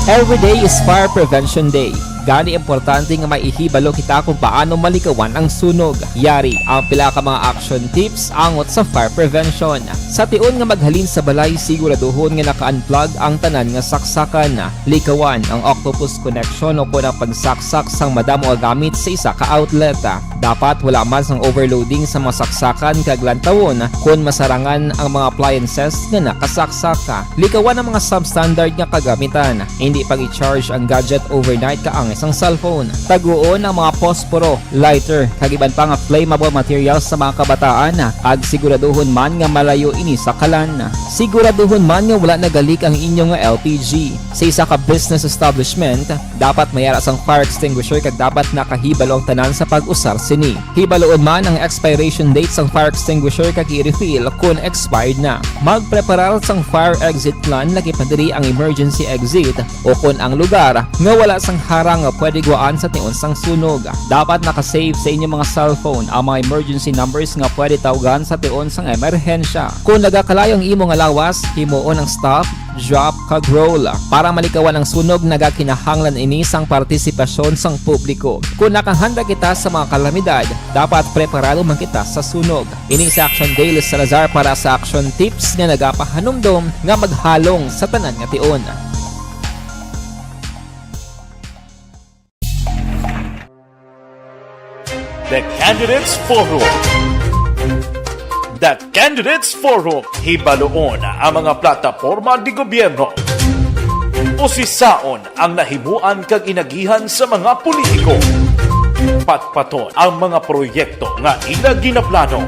Every day is Fire Prevention Day. Gani, importante nga maihibalo kita kung paano malikawan ang sunog. Yari ang pila ka mga action tips angot sa fire prevention. Sa tion nga maghalin sa balay, siguraduhon nga naka-unplug ang tanan nga saksakan. Likawan ang octopus connection o kon ang pagsaksak sang madamo nga gamit sa isa ka outlet. Dapat wala man sang overloading sa mga saksakan kag lantawon kon masarangan ang mga appliances nga nakasaksak. Likawan ang mga substandard nga kagamitan. Hindi pag-i-charge ang gadget overnight ka ang sang cellphone. Taguon ang mga posporo, lighter, kag iban pa nga flammable materials sa mga kabataan, kag siguraduhon man nga malayo ini sa kalan. Siguraduhon man nga wala nagalik ang inyo nga L P G. Sa isa ka business establishment, dapat may ara sang fire extinguisher kag dapat nakahibalo ang tanan sa pag-usar sini. Hibaluon man ang expiration date sang fire extinguisher kag i-refill kon expired na. Magpreparar sang fire exit plan, lakip na diri ang emergency exit o kon ang lugar nga wala sang harang nga pwede gwaan sa tion sang sunog. Dapat naka-save sa inyo mga cellphone ang mga emergency numbers nga pwede tawgan sa tion sang emerhensya. Kon nagakalayo ang imo nga lawas, himuon ang stop, drop, kag roll. Para malikawan ang sunog, nagakinahanglan ini sang partisipasyon sang publiko. Kon nakahanda kita sa mga kalamidad, dapat preparado man kita sa sunog. Ini si Action Dale Salazar para sa Action Tips nga nagapahanumdom nga maghalong sa tanan nga tion. The Candidates Forum. The Candidates Forum, hibaluon ang mga plataporma de gobyerno. Usisaon ang nahimuan kag inagihan sa mga politiko. Patpaton ang mga proyekto nga ila ginaplano.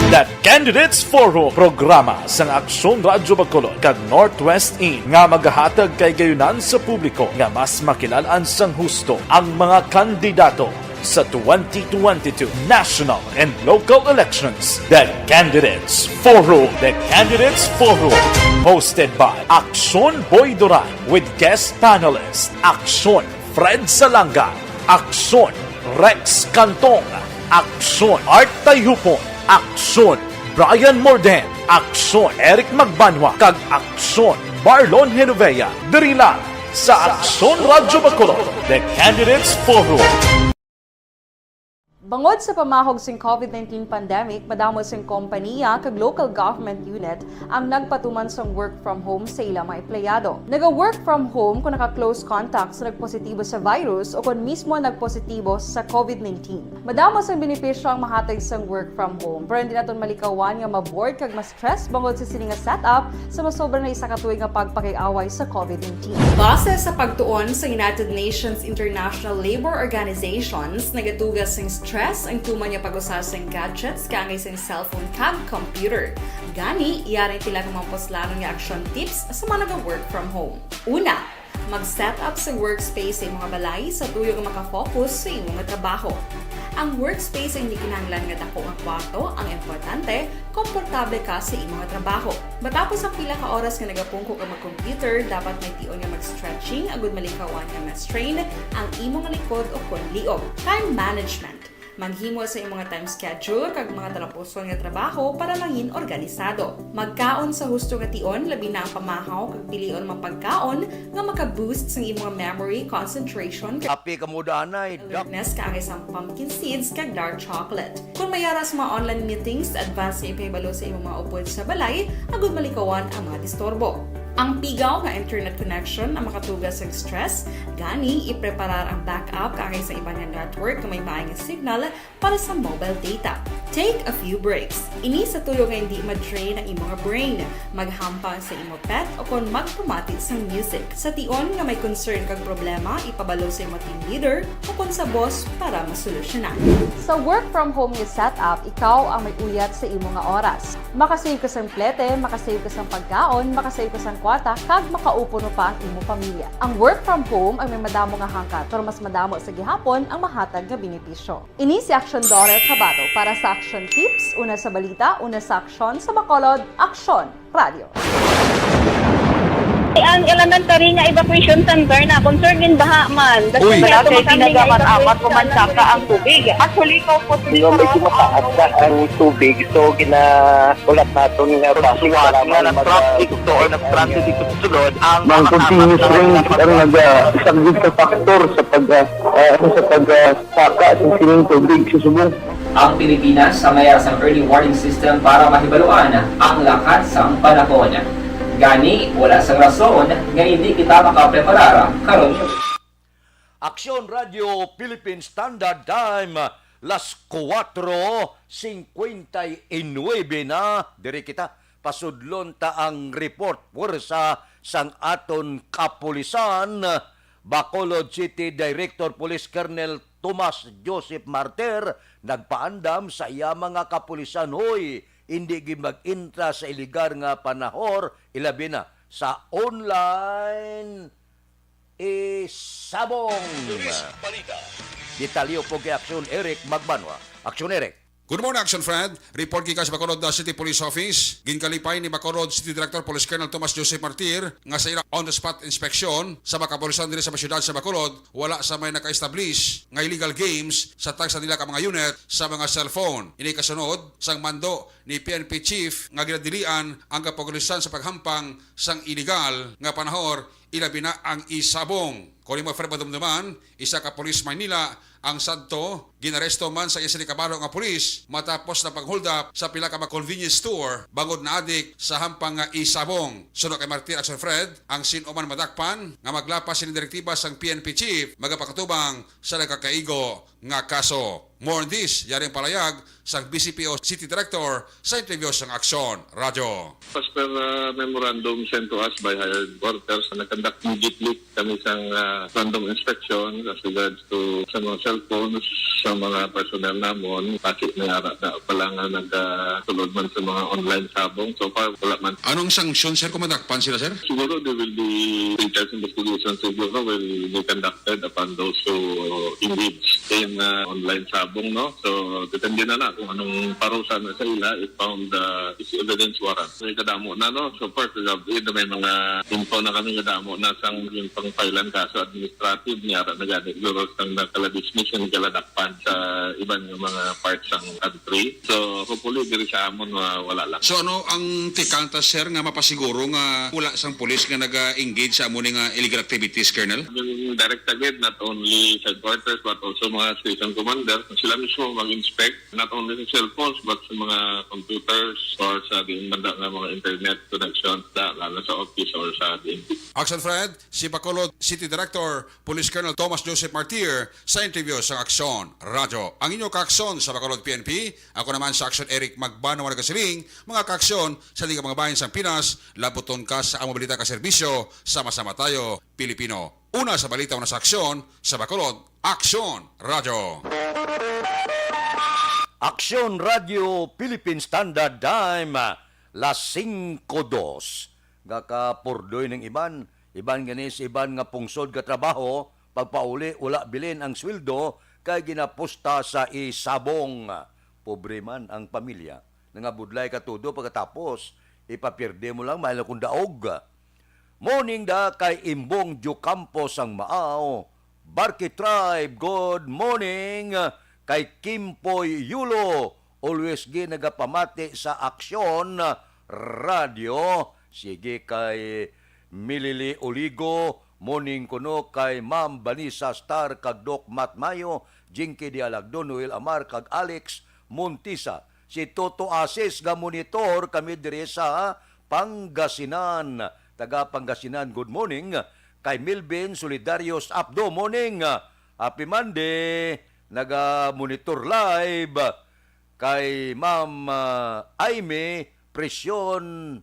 The Candidates Forum, programa sang Aksyon Radyo Bacolod kag Northwest In nga magahatag kay gayunan sa publiko nga mas makilal-an sang husto ang mga kandidato sa twenty twenty-two national and local elections. The Candidates Forum. The Candidates Forum, hosted by Aksyon Boy Duran with guest panelist Aksyon Fred Salanga, Aksyon Rex Cantong, Aksyon Art Tayhupon, Aksyon Brian Morden, Aksyon Eric Magbanwa, kag Aksyon Marlon Genovea. Diri lang sa Aksyon Radyo Bacolod, The Candidates Forum. Bangod sa pamahog sing COVID nineteen pandemic, madamo sing kompaniya kag local government unit ang nagpatuman sang work from home sa ila mga empleyado. Naga-work from home kung naka-close contact sa nagpositibo sa virus o kon mismo nagpositibo sa COVID nineteen. Madamo sang benepisyo ang mahatag sang work from home, pero hindi naton malikawan nga ma-bored kag ma-stress bangod sa sini nga setup sa masobra na isa ka tuig nga pagpakig-away sa COVID nineteen. Base sa pagtuon sa United Nations International Labor Organizations, nagatuga sing stress ang tuman nga pag-usa sing gadgets kaangay sing cellphone kag computer. Gani, yari pila ka mga puslanon nga action tips sa mga naga-work from home. Una, mag-set up sa workspace sa imong balay sa tuyo nga makafocus sa imo nga trabaho. Ang workspace ay hindi kinahanglan nga dako nga kwarto, ang importante, komportable ka sa imo nga trabaho. Matapos ang pila ka oras nga nagapungko ka mag-computer, dapat may tion nga mag-stretching agud malikawan nga ma-strain ang imo nga likod o kon liog. Time management. Maghimo sa imo nga time schedule kag mga talapuson nga trabaho para mangin organisado. Magkaon sa husto nga tion, labi na ang pamahaw, kag pilion ang mga pagkaon nga maka-boost sang imo nga memory, concentration, kag Api ka mo danay, dap- alertness, kaangay sang pumpkin seeds kag dark chocolate. Kung may ara sa mga online meetings, advance nga ipahibalo sa imo mga upod sa balay agud malikawan ang mga disturbo. Ang pigaw nga internet connection ang makatuga sang stress, gani ipreparar ang backup kaangay sa iban nga network nga may maay nga signal para sa mobile data. Take a few breaks. Ini sa tuyo nga hindi ma-drain ang imo nga brain. Maghampang sa imo pet o kon magpamati sang music. Sa tion nga may concern kag problema, ipabalo sa imo team leader o kon sa boss para masolusyonan. Sa work from home nga setup, ikaw ang may uyat sa imo nga oras. Makasave ka sang plete, makasave ka sang pagkaon, makasave ka sang kwarta, kag makaupod pa ang imo pamilya. Ang work from home ang may madamo nga hangkat, pero mas madamo sa gihapon ang mahatag nga benepisyo. Ini si Aksyon Dorel Cabato para sa Aksyon Tips, una sa balita, una sa aksyon, sa Bacolod, Aksyon Radio. Ang elementary nga evacuation center na concern in baha man. Uy. Wala kay ginagamit-amat ko man saka ang tubig. Actually, ikaw po, Hindi, medyo mataas na ang tubig. So, gina-, ulat naton nga Pagsuwat nga nag-traffic to or nag-transit dito sa sulod, ang Mang mga continuous rain ang nagasaglit sa factor sa pag, ah, ah, ano, sa pag, ah, saka sa sining tubig sa subong. Ang Pilipinas ang may ara sang early warning system para mahibaluan ang lakat sang panahon. Gani, wala sang rason nga hindi kita makapreparar karon. Aksyon Radio Philippine Standard Time, las kuwatro singkwenta y nuebe na. Diri kita, pasudlon ta ang report, pwersa sang aton kapulisan. Bacolod City Director Police Colonel Tomas Joseph Martir nagpaandam sa iya mga kapulisan, "Hoy, indi gid mag-entra sa iligal nga panahor, ilabi na sa online isabong." Police Balita. Detalye pod kay Aksyon Eric Magbanwa. Aksyon Eric. Good morning, Action Fred. Report gikan sa Bacolod, uh, City Police Office. Ginkalipay ni Bacolod City Director Police Colonel Tomas Joseph Martir nga sa ila on-the-spot inspection sa mga kapulisan diri sa mga syudad sa Bacolod, wala sa may naka-establish nga illegal games sa tag sa dila ka mga unit sa mga cellphone. Ini kasunod sang mando ni P N P Chief nga ginadilian ang kapulisan sa paghampang sang illegal nga panahor, ilabi na ang isabong. Kon imo, Fred, madumduman, isa ka pulis Maynila ang sadto, ginaresto man sa isa ni kabalo nga pulis matapos na pag-hold up sa pila ka mga convenience store bangod naadik sa hampang nga isabong. Suno kay Martir, Action Fred, ang sin-o man madakpan nga maglapas sini direktiba sang P N P chief magapakatubang sa nagakaigo nga kaso. More on this, yari ang palayag sang B C P O City Director sa interview sang Aksyon Radyo. As per, uh, memorandum sent to us by higher headquarters, nag-conduct immediately kami sang, uh, random inspection as regards to sa mga cellphones sa mga personnel namon. Kasi may ara na pala nga nagsulod man sa mga online sabong. So far, wala man. Anong sanksyon, sir, kung madakpan sila, sir? Siguro there will be detailed investigation siguro will be conducted upon those who engage in, uh, online sabong, no? So, depende na na kung anong parusa na sa ila if found, uh, is evidence warrant. May kadamo na, no? So far, sa gabi na may mga info na kami, kadamo na sang yung pang-filean kaso administrative, niya ra na gani, siguro sang nakala-dismiss, yung nakaladakpan sa iban nga mga parts sang country. So, hopefully, diri sa amon, wa-, wala lang. So, ano ang tikang ta, sir, nga mapasiguro nga wala sang pulis nga naga-engage sa amo ni nga illegal activities, Colonel? Yung direct target, not only sa headquarters, but also mga station commander, sila mismo mag-inspect, not only sa cellphones, but sa mga computers or sa diin man nga mga internet connections, da, lalo sa office or sa D N P. Action Fred, si Bacolod City Director Police Colonel Tomas Joseph Martir sa interview sa Aksyon Radyo. Ang inyo kaaksyon sa Bacolod P N P, ako naman sa Aksyon Eric Magbano nga nagasiling, mga kaaksyon sa di ka mga bahin sang Pinas, labuton ka sa amo balita ka serbisyo, sama-sama tayo, Pilipino. Una sa balita, una sa aksyon, sa Bacolod, Aksyon Radyo. Aksyon Radyo Philippine Standard Time, las singko dos. Gakapurdoy ning iban, iban gani sa iban nga pungsod ka trabaho, pagpauli, wala bilin ang sweldo, kay ginapusta sa isabong. Pobre man ang pamilya. Nangabudlay ka todo, pagkatapos, ipapierde mo lang, may kung daog. Morning da kay Imbong Diocampo sang Maaw. Barki Tribe, good morning. Kay Kimpoy Yulo, always gi nagapamati sa Aksyon Radyo. Sige, kay Milili Oligo, morning kuno kay Ma'am Vanessa Star kag Doc Matt Mayo, Jinky Dialagdo, Noel Amar kag Alex Montisa. Si Toto Asis nga monitor kami diri sa Pangasinan. Taga Pangasinan, good morning. Kay Milvin Solidarios Abdo, morning. Happy Monday. Naga-monitor live kay Ma'am, ah, Aimee Presyon,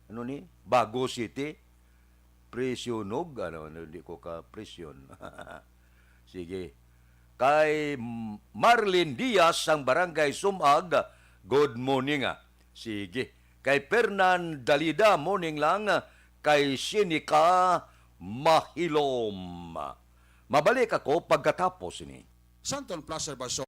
ano ni? Bago City. Presyonog, ano, ano, hindi ko ka presyon. Sige. Kay Marlene Diaz sang Barangay Sumag, good morning, ah. Sige. Kay Fernan Dalida, morning lang. Kay Sinica Mahilom. Mabalik ako pagkatapos ini. Santon Plaza, Baso.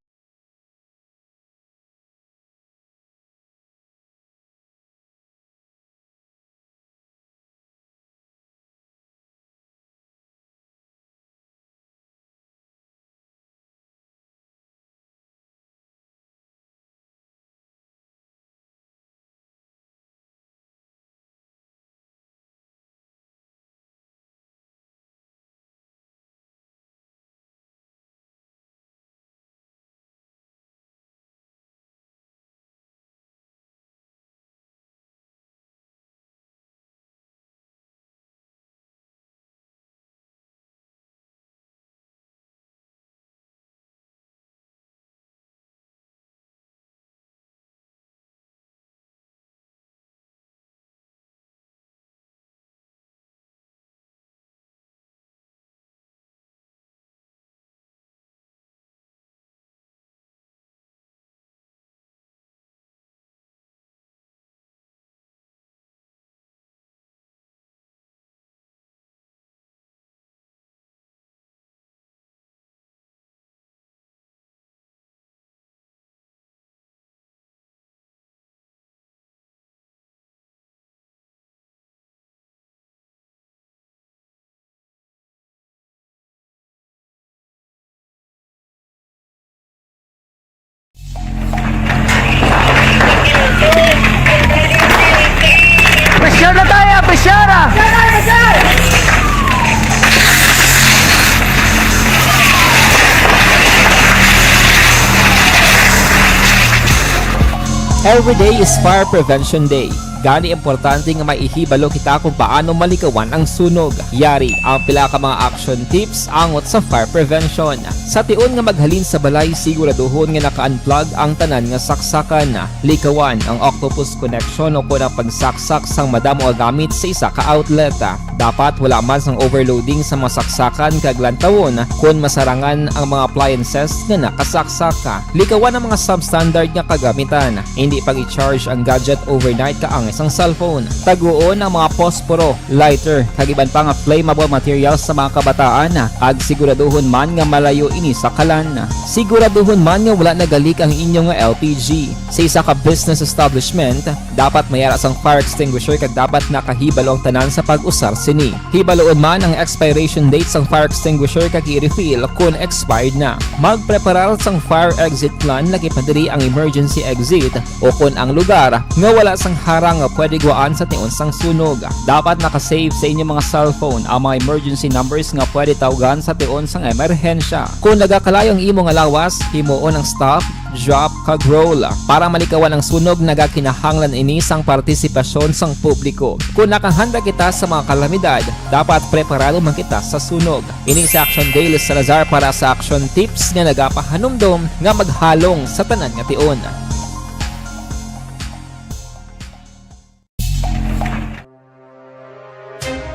Every day is Fire Prevention Day. Gani importante nga may ihibalo kita kung paano malikawan ang sunog. Yari ang pila ka mga action tips angot sa fire prevention. Sa tion nga maghalin sa balay, siguraduhon nga naka-unplug ang tanan nga saksakan. Likawan ang octopus connection o kon ang pagsaksak sang madamo nga gamit sa isa ka outlet. Dapat wala man sang overloading sa mga saksakan kag lantawon kon masarangan ang mga appliances nga nakasaksak. Likawan ang mga substandard nga kagamitan. Hindi pag-i-charge ang gadget overnight kaangay sang cellphone. Taguon ang mga posporo, lighter, kag iban pa nga flammable materials sa mga kabataan, kag siguraduhon man nga malayo ini sa kalan. Siguraduhon man nga wala nagalik ang inyo nga L P G. Sa isa ka business establishment, dapat may ara sang fire extinguisher kag dapat nakahibalo ang tanan sa pag-usar sini. Hibaloon man ang expiration date sang fire extinguisher kag i-refill kon expired na. Magpreparar sang fire exit plan, laki pa diri ang emergency exit o kon ang lugar nga wala sang harang nga pwede gwaan sa tion sang sunog. Dapat naka-save sa inyo mga cellphone ang mga emergency numbers nga pwede tawgan sa tion sang emerhensya. Kon nagakalayo ang imo nga lawas, himuon ang stop, drop, kag roll. Para malikawan ang sunog, nagakinahanglan ini sang partisipasyon sang publiko. Kon nakahanda kita sa mga kalamidad, dapat preparado man kita sa sunog. Ini si Action Daily Salazar para sa Action Tips nga nagapahanumdom nga maghalong sa tanan nga tion.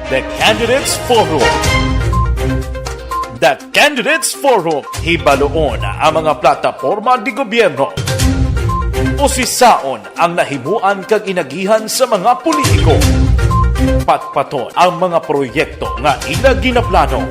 The Candidates Forum. The Candidates Forum. Hibaloon ang mga plataporma di gobyerno. Usisaon ang nahimuan kag inagihan sa mga politiko. Patpaton ang mga proyekto nga ila ginaplano.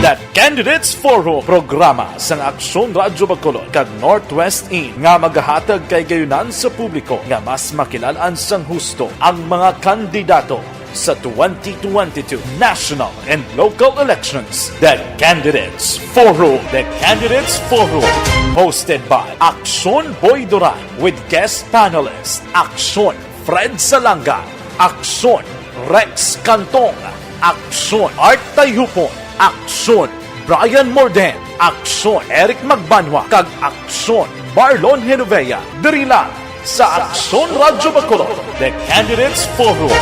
The Candidates Forum, programa sang Aksyon Radyo Bacolod kag Northwest In nga magahatag kay gayunan sa publiko nga mas makilal-an sang husto ang mga kandidato sa twenty twenty-two national and local elections. The Candidates Forum. The Candidates Forum, hosted by Aksyon Boy Duran with guest panelist Aksyon Fred Salanga, Aksyon Rex Cantong, Aksyon Art Tayhupon, Aksyon Brian Morden, Aksyon Eric Magbanwa, kag Aksyon Marlon Genovea, diri lang sa Aksyon Radyo Bacolod, The Candidates Forum.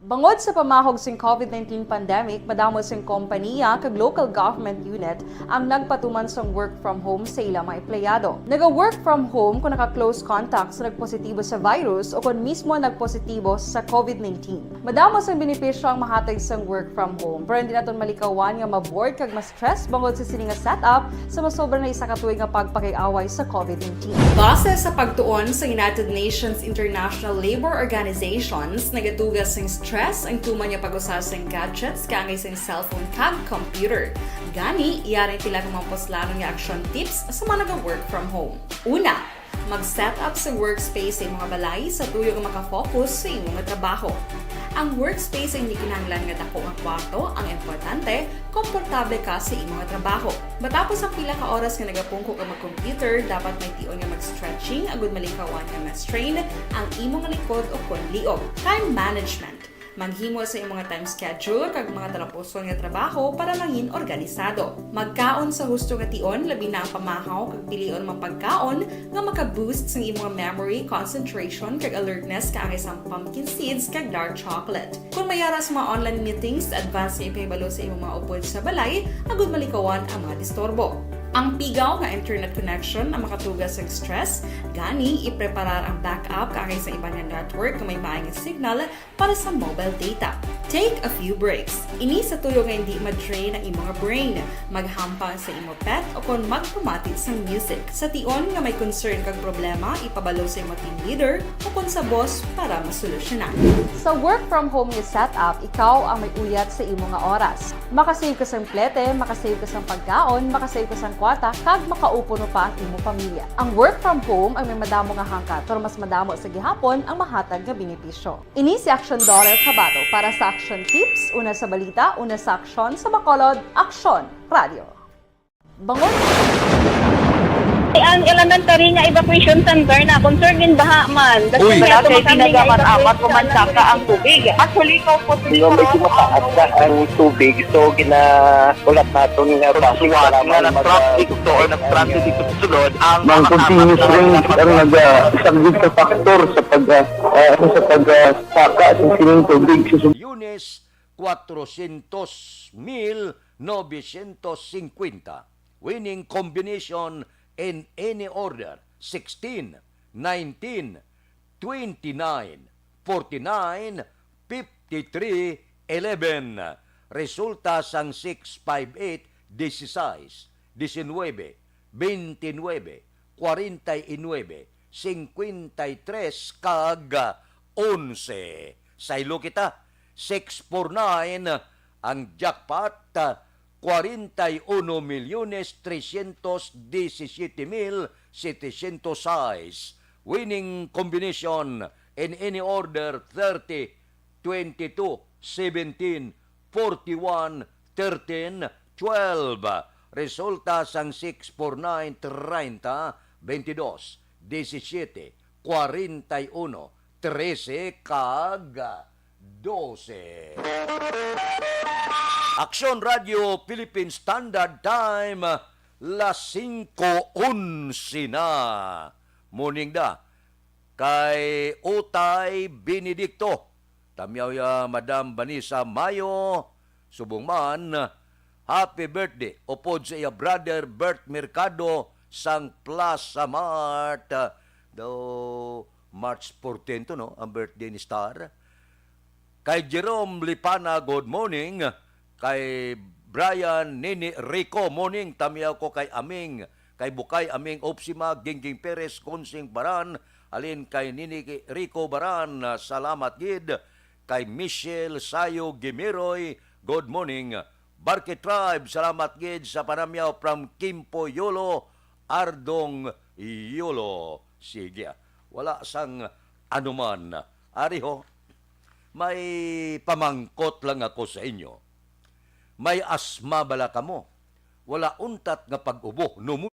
Bangod sa pamahog sing covid nineteen pandemic, madamo sing kompanya kag local government unit ang nagpatuman sang work from home sa ila mga empleyado. Naga-work from home kung naka-close contact sa nagpositibo sa virus o kon mismo nagpositibo sa covid nineteen. Madamo sang benepisyo ang mahatag sang work from home, pero hindi naton malikawan nga ma-bored kag ma-stress bangod sa sini nga setup sa masobra na isa ka tuig nga pagpakig-away sa covid nineteen. Base sa pagtuon sa United Nations International Labour Organizations, nagatuga sing stress ang tuman nga pag-usa sing gadgets kaangay sing cellphone kag computer. Gani, yari ang pila ka mga puslanon nga action tips sa mga naga-work from home. Una, mag-set up sa workspace sa imo nga balay sa tuyo nga makafocus sa imo nga trabaho. Ang workspace ay hindi kinahanglan nga dako nga kwarto, ang importante, komportable ka sa imo nga trabaho. Matapos ang pila ka oras nga nagapungko ka mag-computer, dapat may tion nga mag-stretching agud malikawan nga ma-strain ang imo nga likod o kon liog. Time management. Maghimo sa imo nga time schedule kag mga talapuson nga trabaho para mangin organisado. Magkaon sa husto nga tion, labi na ang pamahaw kag pilion mga pagkaon nga maka-boost sang imo nga memory, concentration, kag alertness kaangay sang pumpkin seeds kag dark chocolate. Kung may ara sa mga online meetings, advance nga ipahibalo sa imo mga upod sa balay agud malikawan ang mga disturbo. Ang pigaw nga internet connection ang makatuga sa stress, gani ipreparar ang backup kaangay sa iban nga network nga may maay nga signal para sa mobile data. Take a few breaks. Ini sa tuyo nga hindi ma-drain ang imo nga brain. Maghampang sa imo pet o kon magpamati sang music. Sa tion nga may concern kag problema, ipabalo sa imo team leader o kon sa boss para masolusyonan. Sa work from home nga setup, ikaw ang may uyat sa imo nga oras. Makasave ka sang plete, makasave ka sang pagkaon, makasave ka sang kwarta, kag makaupo pa ang imo pamilya. Ang work from home ang may madamo nga hangkat, pero mas madamo sa gihapon ang mahatag nga benepisyo. Ini si Action Dollar Kabato para sa Action Tips, una sa balita, una sa aksyon, sa Bacolod, Aksyon Radio. Bangon! Ang elementary nga evacuation center na concerned in baha man. That's Uy. why Wala ato kay makami nga tinaga man, evacuation amat ko man center. saka ang tubig. Actually, ikaw po, Di ba, medyo mataas na ang tubig, so ginahulat naton nga From traffic Suwat para nga may nag-traffic mag-, to or nag-transit dito sa sulod, ang Ang mga continuous kasama rain sa ang naga-, isa gid ka factor sa pag, ah, ah, ano, sa pag, ah, saka sa sining tubig sa sul- Lunes, cuatrocientos mil novecientos cincuenta. Winning combination in any order, sixteen, nineteen, twenty-nine, forty-nine, fifty-three, eleven. Resulta sang six five eight, dieciséis, diecinuebe, veintinuebe, cuarenta y nueve, cincuenta y tres, kag onse. Saylo kita, six four nine ang jackpot, cuarenta y uno millones trescientos diecisiete mil setecientos seis. Winning combination in any order, thirty, twenty-two, seventeen, forty-one, thirteen, twelve. Resulta sang six four nine, treinta, veintidós, diecisiete, cuarenta y uno, trese, kag doce. Aksyon Radio Philippine Standard Time, las singko onse na. Morning da kay Utay Benedicto. Tamyaw ya Madam Vanessa Mayo, subong man, happy birthday upod sa iya brother Bert Mercado sang Plaza Mart. Daw March fourteen to, no, ang birthday ni Star. Kay Jerome Lipana, good morning. Kay Brian Nini Rico, morning. Tamyaw ko kay Aming, kay Bukay Aming Opsima, Gingging Perez, Consing Baran, alin kay Nini Rico Baran, salamat gid. Kay Michelle Sayo Gimiroy, good morning. Barke Tribe, salamat gid sa panamyaw from Kimpo Yolo, Ardong Yolo. Sige, ah. Wala sang anuman. Ari ho, may pamangkot lang ako sa inyo. May asma bala kamo? Wala untat nga pag-ubo, no?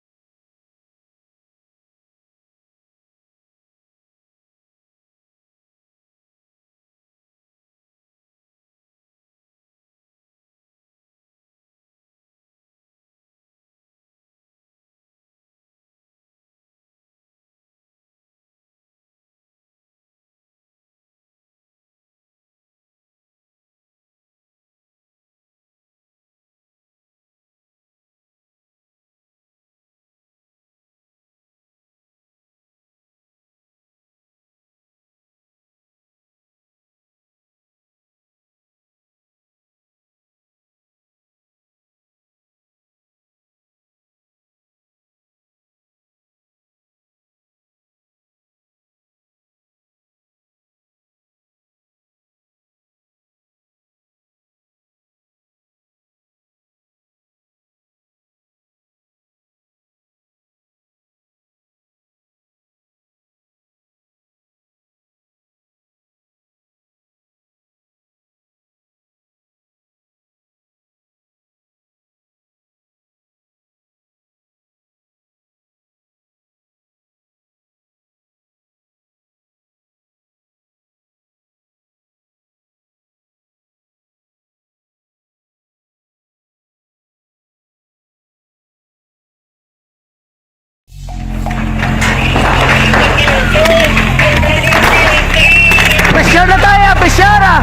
Pressure na tayo, pressure ah!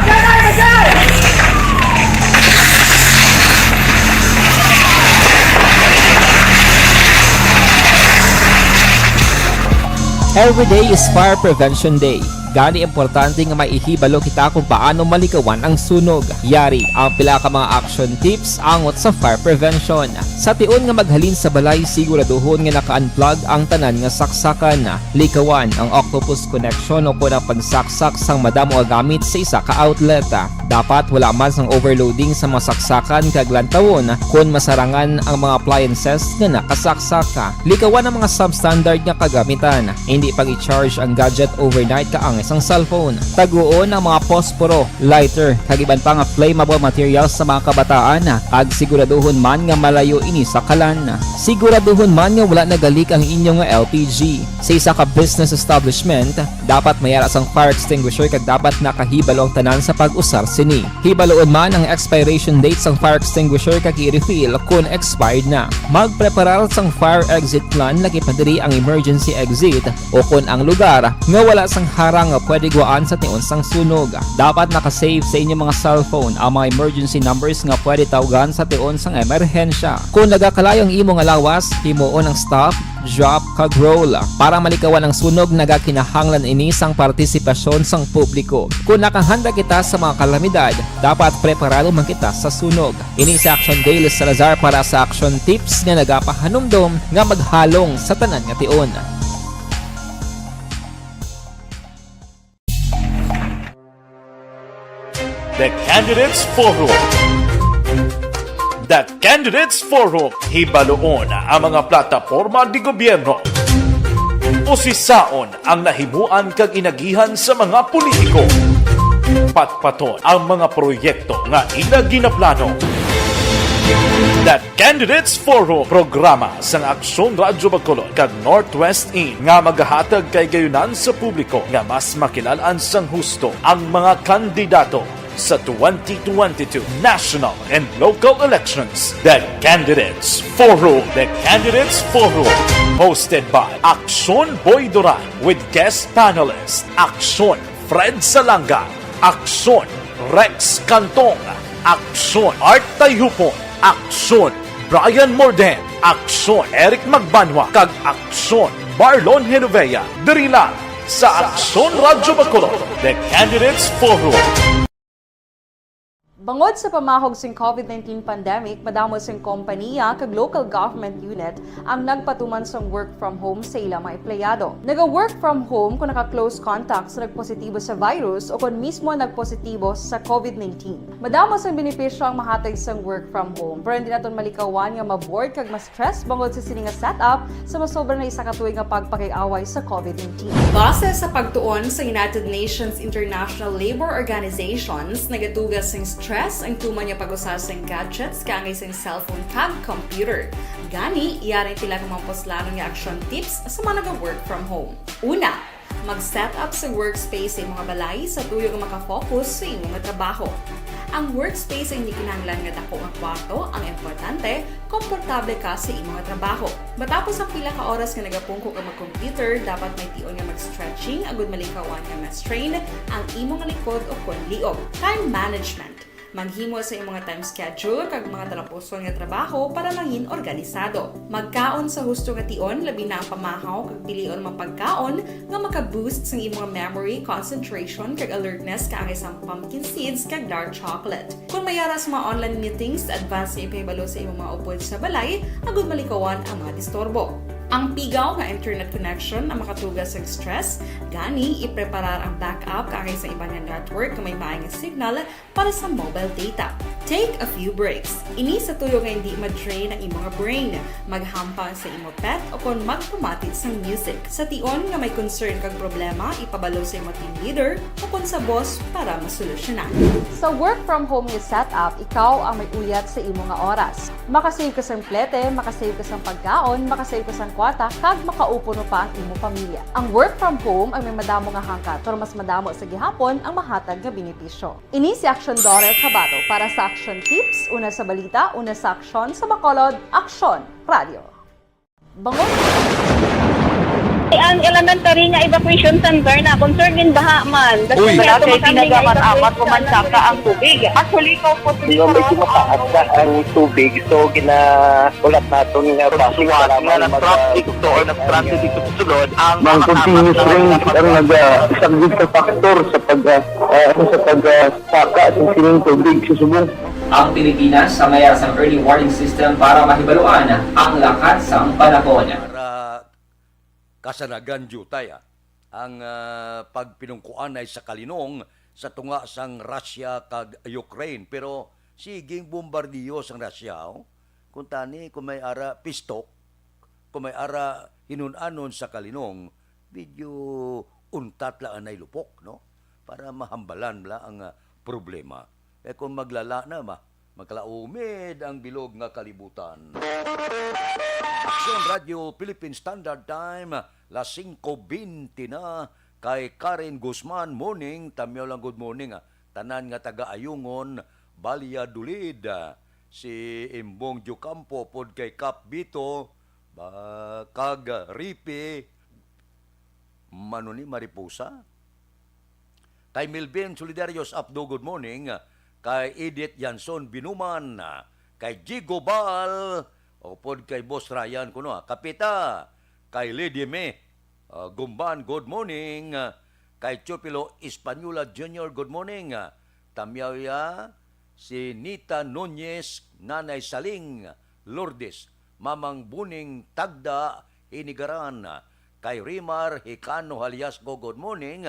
Every day is Fire Prevention Day. Gani, importante nga may ihibalo kita kung paano malikawan ang sunog. Yari ang pila ka mga action tips angot sa fire prevention. Sa tion nga maghalin sa balay, siguraduhon nga naka-unplug ang tanan nga saksakan. Likawan ang octopus connection o kon ang pagsaksak sang madamo nga gamit sa isa ka outlet. Dapat wala man sang overloading sa mga saksakan kag lantawon kon masarangan ang mga appliances nga nakasaksak. Likawan ang mga substandard nga kagamitan. Hindi pag-i-charge ang gadget overnight ka ang Sang cellphone, taguon ang mga posporo, lighter, kag iban pa nga flammable materials sa mga kabataan, kag siguraduhon man nga malayo ini sa kalan. Siguraduhon man nga wala nagalik ang inyo nga L P G. Sa isa ka business establishment, dapat may ara sang fire extinguisher kag dapat nakahibalo ang tanan sa pag-usar sini. Hibaluon man ang expiration date sang fire extinguisher kag i-refill kon expired na. Magpreparar sang fire exit plan, lagi pa diri ang emergency exit, o kon ang lugar nga wala sang harang nga pwede guwaan sa tion sang sunog. Dapat naka-save sa inyo mga cellphone ang mga emergency numbers nga pwede tawgan sa tion sang emerhensya. Kung nagakalayo ang imo nga lawas, himuon ang stop, drop, kag roll. Para malikawan ang sunog, nagakinahanglan ini sang partisipasyon sang publiko. Kung nakahanda kita sa mga kalamidad, dapat preparado man kita sa sunog. Ini si Action Dale Salazar para sa Action Tips nga nagapahanumdom nga maghalong sa tanan nga tion. The Candidates Forum. The Candidates Forum. Hibaluon ang mga plataporma de gobyerno. Usisaon ang nahimuan kag inagihan sa mga politiko. Patpaton ang mga proyekto nga ila ginaplano. The Candidates Forum, programa sang Aksyon Radyo Bacolod kag Northwest In nga magahatag kahigayonan sa publiko nga mas makilal-an sang husto ang mga kandidato sa twenty twenty-two national and local elections. The Candidates Forum. The Candidates Forum, hosted by Aksyon Boy Duran with guest panelist Aksyon Fred Salanga, Aksyon Rex Cantong, Aksyon Art Tayhupon, Aksyon Brian Morden, Aksyon Eric Magbanwa, kag Aksyon Marlon Genovea. Diri lang sa Aksyon Radyo Bacolod, The Candidates Forum. Bangod sa pamahog sing COVID nineteen pandemic, madamo sing kompaniya kag local government unit ang nagpatuman sang work from home sa ila mga empleyado. Naga-work from home kung naka-close contact sa nagpositibo sa virus o kung mismo nagpositibo sa COVID nineteen. Madamo sang benepisyo ang mahatag sang work from home, pero hindi naton malikawan nga ma-bored kag ma-stress bangod sa sini nga setup sa masobra na isa ka tuig nga pagpakig-away sa COVID nineteen. Base sa pagtuon sa United Nations International Labor Organizations, nagatuga sing stress ang tuman nga pag-usa sing gadgets kaangay sing cellphone kag computer. Gani, yari pila ka mga puslanon nga action tips sa mga naga-work from home. Una, mag-set up sa workspace sa imong balay sa tuyo nga makafocus sa imong trabaho. Ang workspace ay hindi kinahanglan nga dako nga kwarto ang importante, komportable ka sa imong trabaho. Matapos ang pila ka oras nga nagapungko ka mag-computer, dapat may tion nga mag-stretching agud malikawan nga ma-strain ang imong likod o kon liog. Time management. Maghimo sa imong time schedule kag mga talapuson nga trabaho para mangin organisado. Magkaon sa husto nga tion, labi na ang pamahaw kag pilion mga pagkaon nga maka-boost sang imong memory, concentration, kag alertness kaangay sang pumpkin seeds kag dark chocolate. Kung may ara sa mga online meetings, advance nga ipahibalo sa imong mga upod sa balay agud malikawan ang mga disturbo. Ang pigaw nga internet connection ang makatuga sang stress, gani ipreparar ang backup kaangay sa iban nga network nga may maay nga signal para sa mobile data. Take a few breaks. Ini sa tuyo nga hindi ma-drain ang imong brain. Maghampang sa imo pet o kon magpamati sang music. Sa tion nga may concern kag problema, ipabalo sa imo team leader o kon sa boss para masolusyonan. Sa work from home nga setup, ikaw ang may uyat sa imo nga oras. Makasave ka sang plete, makasave ka sang pagkaon, makasave ka sang kwarta, kag makaupod pa ang imo pamilya. Ang work from home ay may madamo nga hangkat, pero mas madamo sa gihapon ang mahatag nga benepisyo. Ini si Aksyon Dorel Cabato para sa Aksyon Tips, una sa balita, una sa aksyon, sa Bacolod, Aksyon Radio. Bangon. Ang elementary nga evacuation center na concern din baha man. Uy, wala kay tinaga man amat ko man saka ang tubig. Actually, ko po medyo mataas na ang tubig. So, gina-, ulat naton nga basi nga nag-traffic to or nag-transit dito sa sulod ang mga continuous rain ang nag-saglit sa factor sa pag, ah, ah, sa pag, ah, saka sa sining tubig sa subong. Ang Pilipinas ang may sang early warning system para mahibaluan ang lakat sang panahon. Para kasanagan, diutay, ah, ang, ah, pagpinungkuanay sa kalinong sa tunga sang Russia kag Ukraine. Pero siging bombardiyo sang Russia, oh. Kung tani, kung may ara pistok, kung may ara hinun-anon sa kalinong, medyo untat la anay lupok, no? Para mahambalan la ang, ah, problema. Kay kung maglala na, ma-, magkalaumid ang bilog nga kalibutan. Aksyon Radio Philippine Standard Time, las singko bente na, kay Karen Guzman, morning, tamyaw lang, good morning, ah. Tanan nga taga Ayungon, Valladolid, ah, si Imbong Diocampo, pod kay Kap Bito, ba, kag Ripe, Manuni Mariposa, kay Melvin Solidarios Apdo, good morning. Kay Edith Yanson Binuman, kay Jigo Bal, upod kay Boss Ryan kuno, ah, Kapita, kay Lady May, ah, Gumban, good morning. Kay Chupilo Española Junior, good morning. Tamyawya, si Nita Nunez, Nanay Saling, Lourdes, Mamang Buning Tagda, Hinigaran, kay Rimar Hicano Haliasgo, good morning.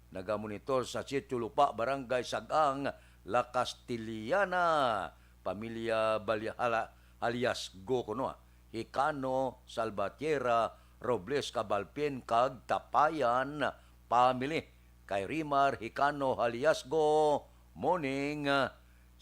Nagamonitor sa Sitio Lupa, Barangay Sagang, La Castellana, pamilya Balyahala Haliasgo kuno, ah. Hicano, Salvatierra, Robles, Cabalpin, kag Tapayan family. Kay Rimar Hicano Haliasgo, morning, ah,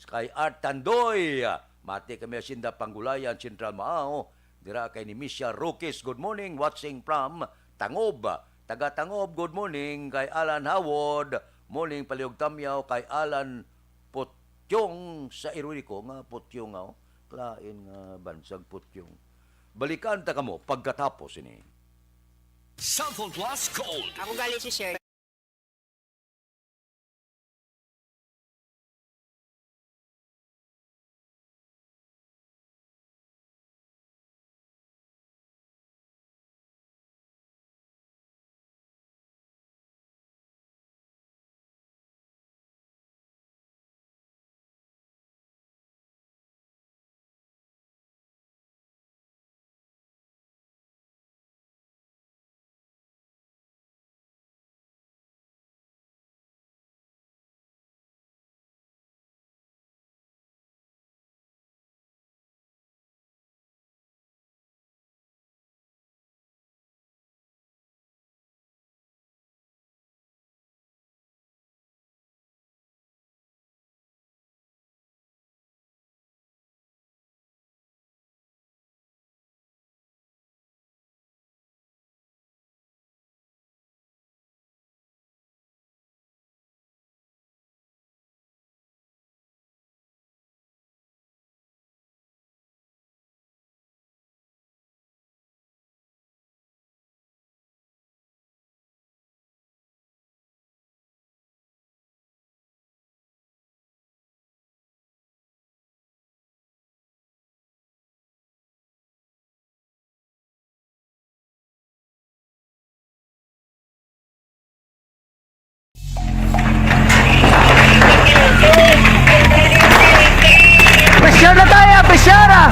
kay Art Tandoy, ah, mati kami Hacienda Panggulayan, Central Maao, dira kay ni Misha Roques, good morning, watching from Tangob, taga Tangob, good morning, kay Alan Howard, morning, palihog tamyaw, kay Alan Putyong sa Iroico, nga Putyong, oh, lain nga bansag Putyong. Balikan ta kamo pagkatapos ini. Cellphone Plus Gold. Ako gali si Sir. Pressure na tayo, pressure ah!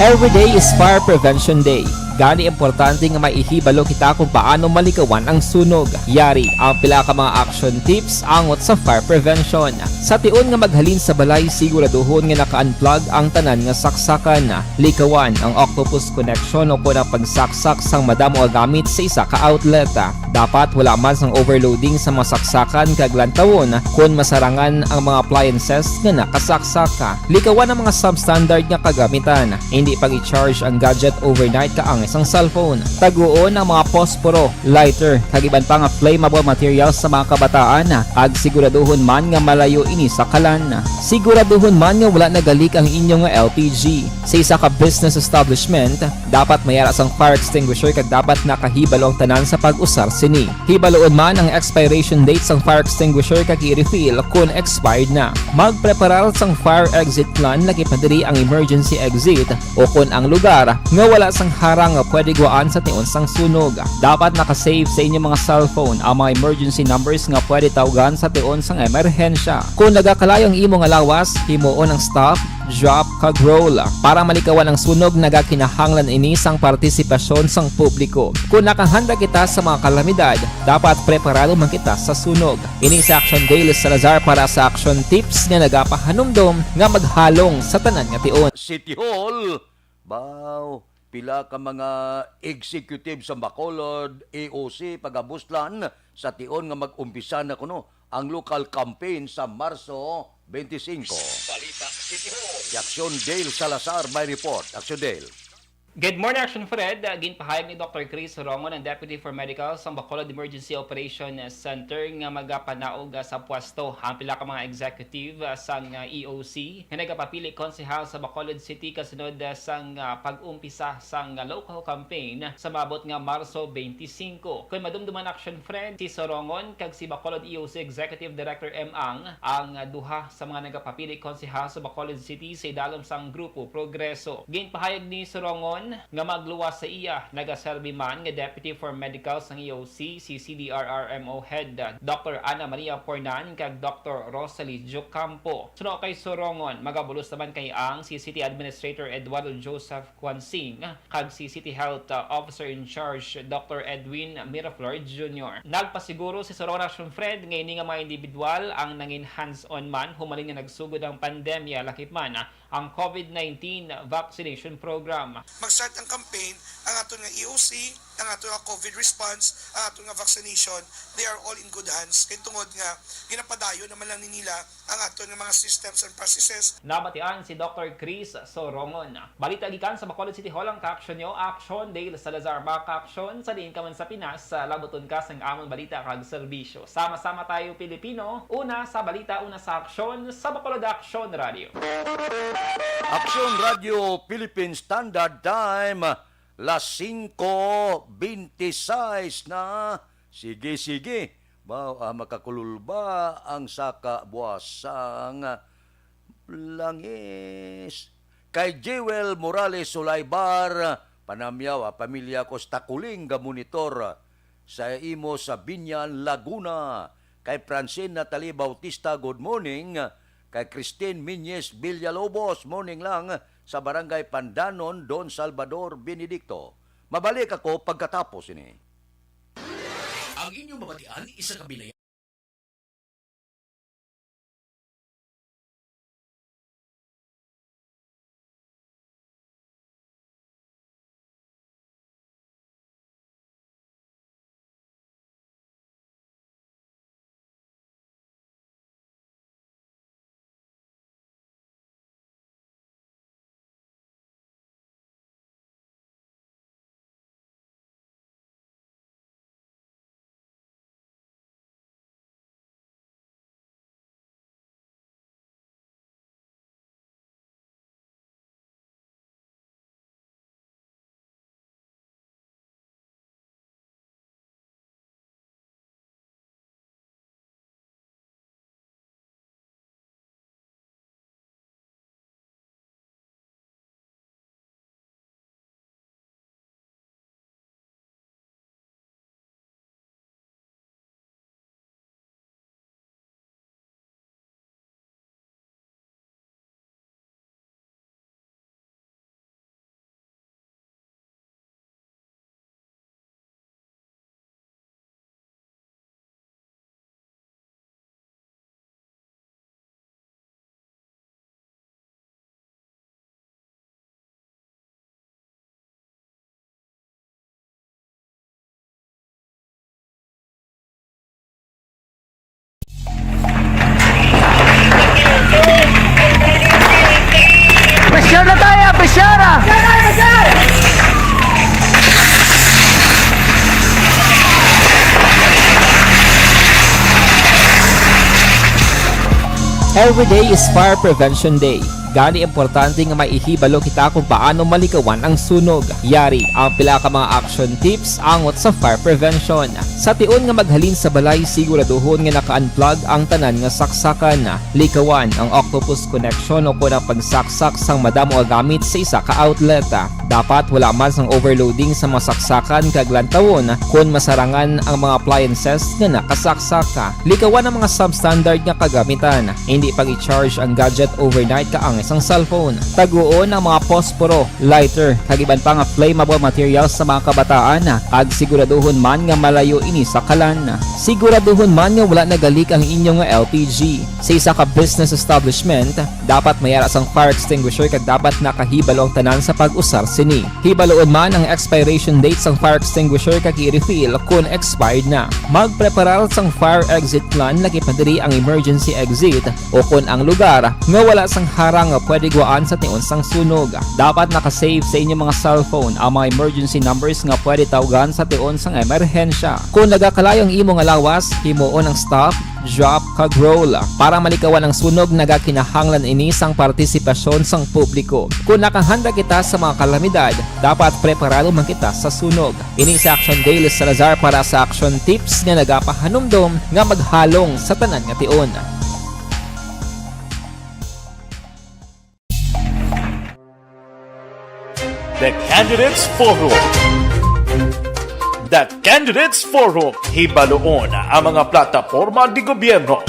Every day is Fire Prevention Day. Gani, importante nga maihibalo kita kung paano malikawan ang sunog. Yari ang pila ka mga action tips angot sa fire prevention. Sa tion nga maghalin sa balay, siguraduhon nga naka-unplug ang tanan nga saksakan. Likawan ang octopus connection o kon ang pagsaksak sang madamo nga gamit sa isa ka outlet. Dapat wala man sang overloading sa mga saksakan kag lantawon kon masarangan ang mga appliances nga nakasaksak. Likawan ang mga substandard nga kagamitan. Hindi pag-i-charge ang gadget overnight kaangay sang cellphone. Taguon ang mga posporo, lighter, kag iban pa nga flammable materials sa mga kabataan, kag siguraduhon man nga malayo ini sa kalan. Siguraduhon man nga wala nagalik ang inyo nga L P G. Sa isa ka business establishment, dapat may ara sang fire extinguisher kag dapat nakahibalo ang tanan sa pag-usar sini. Hibaloon man ang expiration date sang fire extinguisher kag i-refill kon expired na. Magpreparar sang fire exit plan, lakip na diri ang emergency exit o kon ang lugar nga wala sang harang nga pwede guwaan sa tion sang sunog. Dapat naka-save sa inyo mga cellphone ang mga emergency numbers nga pwede tawgan sa tion sang emerhensya. Kon nagakalayo ang imo nga lawas, himuon ang stop drop, kag roll. Para malikawan ang sunog, nagakinahanglan ini sang partisipasyon sang publiko. Kon nakahanda kita sa mga kalamidad, dapat preparado man kita sa sunog. Ini si Action Dale Salazar para sa Action Tips nga nagapahanumdom nga maghalong sa tanan nga tion. City Hall, baw, pila ka mga executive sa Bacolod, E O C, pagabuslan sa tion nga mag-umpisa na kuno ang local campaign sa Marso twenty-five. Balita City Hall. Si Action Dale Salazar may report. Action Dale. Good morning, Action Fred. Uh, ginpahayag ni Doctor Chris Rongon, ang Deputy for Medical sa Bacolod Emergency Operation Center, nga magapanaog, uh, sa pwesto ang pila ka mga executive, uh, sang, uh, E O C nga nagapapili konsehal sa Bacolod City kasunod, uh, sang, uh, pag-umpisa sang, uh, local campaign sa maabot nga Marso twenty-five. Kon madumduman, Action Fred, si Sorongon kag si Bacolod E O C Executive Director M. Ang, ang, uh, duha sa mga nagapapili konsehal sa Bacolod City sa idalom sang Grupo Progreso. Ginpahayag ni Sorongon nga magluwas sa iya, nagaserbi man nga Deputy for Medical sang E O C, si C D R R M O Head, uh, Doctor Ana Maria Pornan kag Doctor Rosalie Jocampo. Suno kay Sorongon, magabulos naman kay ang si City Administrator Eduardo Joseph Quansing kag si City Health, uh, Officer in Charge, Doctor Edwin Miraflor Junior. Nagpasiguro si Sorongon Action Fred nga ini nga mga individual ang nangin hands-on man humalin nga nagsugod ang pandemya, lakip man, uh, ang COVID nineteen vaccination program. Mag-start ang campaign, ang aton nga E O C, ang aton nga COVID response, ang aton nga vaccination, they are all in good hands. Kay tungod nga ginapadayon naman lang ni nila ang aton nga mga systems and processes. Nabatian si Doctor Chris Sorongon. Balita gikan sa Bacolod City Hall ang ka-action nyo, Action Dale Salazar. Mga ka-action, sa diin ka man sa Pinas, sa labuton ka sang amon balita kag serbisyo. Sama-sama tayo, Pilipino. Una sa balita, una sa aksyon, sa Bacolod Action Radio. Action Radio Philippine Standard Time, las singko bente sais na. Sige, sige. Baw, ah, makakululba ang saka buwasang langis. Kay Jewel Morales Sulaybar, panamyaw, ah, pamilya ko sa Takuling nga monitor, ah, sa imo sa Binyan, Laguna. Kay Francine Natalie Bautista, good morning. Kay Christine Miñez Villalobos, morning lang, sa Barangay Pandanon, Don Salvador Benedicto. Mabalik ako pagkatapos ini. Ang inyong mabatian, isa ka binay- Pressure na tayo, pressure na! Every day is Fire Prevention Day. Gani, importante nga may ihibalo kita kung paano malikawan ang sunog. Yari ang pila ka mga action tips angot sa fire prevention. Sa tion nga maghalin sa balay, siguraduhon nga naka-unplug ang tanan nga saksakan. Likawan ang octopus connection o kon ang pagsaksak sang madamo nga gamit sa isa ka outlet. Dapat wala man sang overloading sa mga saksakan kag lantawon kon masarangan ang mga appliances nga nakasaksak. Likawan ang mga substandard nga kagamitan. Hindi pag-i-charge ang gadget overnight ka ang sang cellphone. Taguon ang mga posporo, lighter, kag iban pa nga flammable materials sa mga kabataan, kag siguraduhon man nga malayo ini sa kalan. Siguraduhon man nga wala nagalik ang inyo nga L P G. Sa isa ka business establishment, dapat may ara sang fire extinguisher kag dapat nakahibalo ang tanan sa pag-usar sini. Hibaluon man ang expiration date sang fire extinguisher kag i-refill kon expired na. Magpreparar sang fire exit plan, lagi pa diri ang emergency exit, o kon ang lugar nga wala sang harang nga pwede gwaan sa tion sang sunog. Dapat naka-save sa inyo mga cellphone ang mga emergency numbers nga pwede tawgan sa tion sang emerhensya. Kung nagakalayo ang imo nga lawas, himuon ang stop, drop, kag roll. Para malikawan ang sunog, nagakinahanglan ini sang partisipasyon sang publiko. Kung nakahanda kita sa mga kalamidad, dapat preparado man kita sa sunog. Ini si Action Daily Salazar para sa Action Tips nga nagapahanumdom nga maghalong sa tanan nga tion. The Candidates Forum. The Candidates Forum. Hibaluon ang mga plataporma de gobyerno.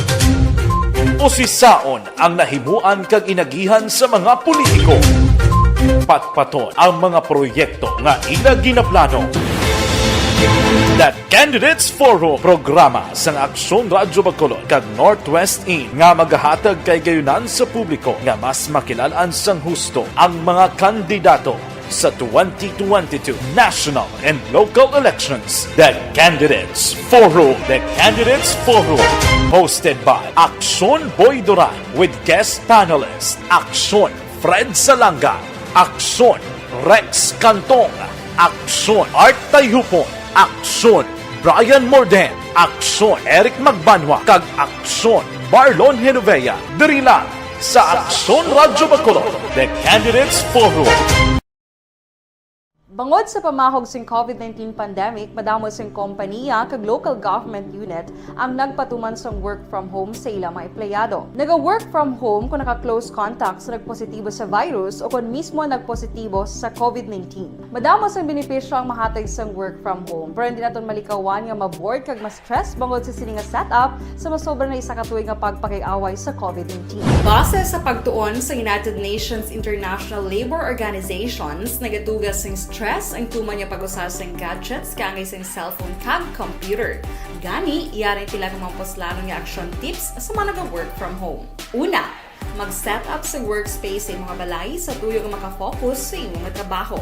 Usisaon ang nahimuan kag inagihan sa mga politiko. Patpaton ang mga proyekto nga ila ginaplano. The Candidates Forum, programa sang Aksyon Radyo Bacolod kag Northwest In nga magahatag kay gayunan sa publiko nga mas makilalan sang husto ang mga kandidato sa twenty twenty-two national and local elections. The Candidates Forum. The Candidates Forum, hosted by Aksyon Boy Duran with guest panelist Aksyon Fred Salanga, Aksyon Rex Cantong, Aksyon Art Tayhupon, Aksyon Brian Morden, Aksyon Eric Magbanwa, kag Aksyon Marlon Genovea. Diri lang sa Aksyon Radyo Bacolod, The Candidates Forum. Bangod sa pamahog sing COVID nineteen pandemic, madamo sing kompaniya kag local government unit ang nagpatuman sang work from home sa ila mga empleyado. Naga-work from home kung naka-close contact sa nagpositibo sa virus o kon mismo nagpositibo sa COVID nineteen. Madamo sang benepisyo ang mahatag sang work from home, pero hindi naton malikawan nga ma-bored kag ma-stress bangod sa sini nga setup sa masobra na isa ka tuig nga pagpakig-away sa COVID nineteen. Base sa pagtuon sa United Nations International Labor Organizations, nagaduga sing stress ang tuman nga pag-usa sing gadgets kaangay sing cellphone kag computer. Gani, yari pila ka mga puslanon nga action tips sa mga naga-work from home. Una, mag-set up sa workspace sa imong balay sa tuyo nga maka-focus sa imong trabaho.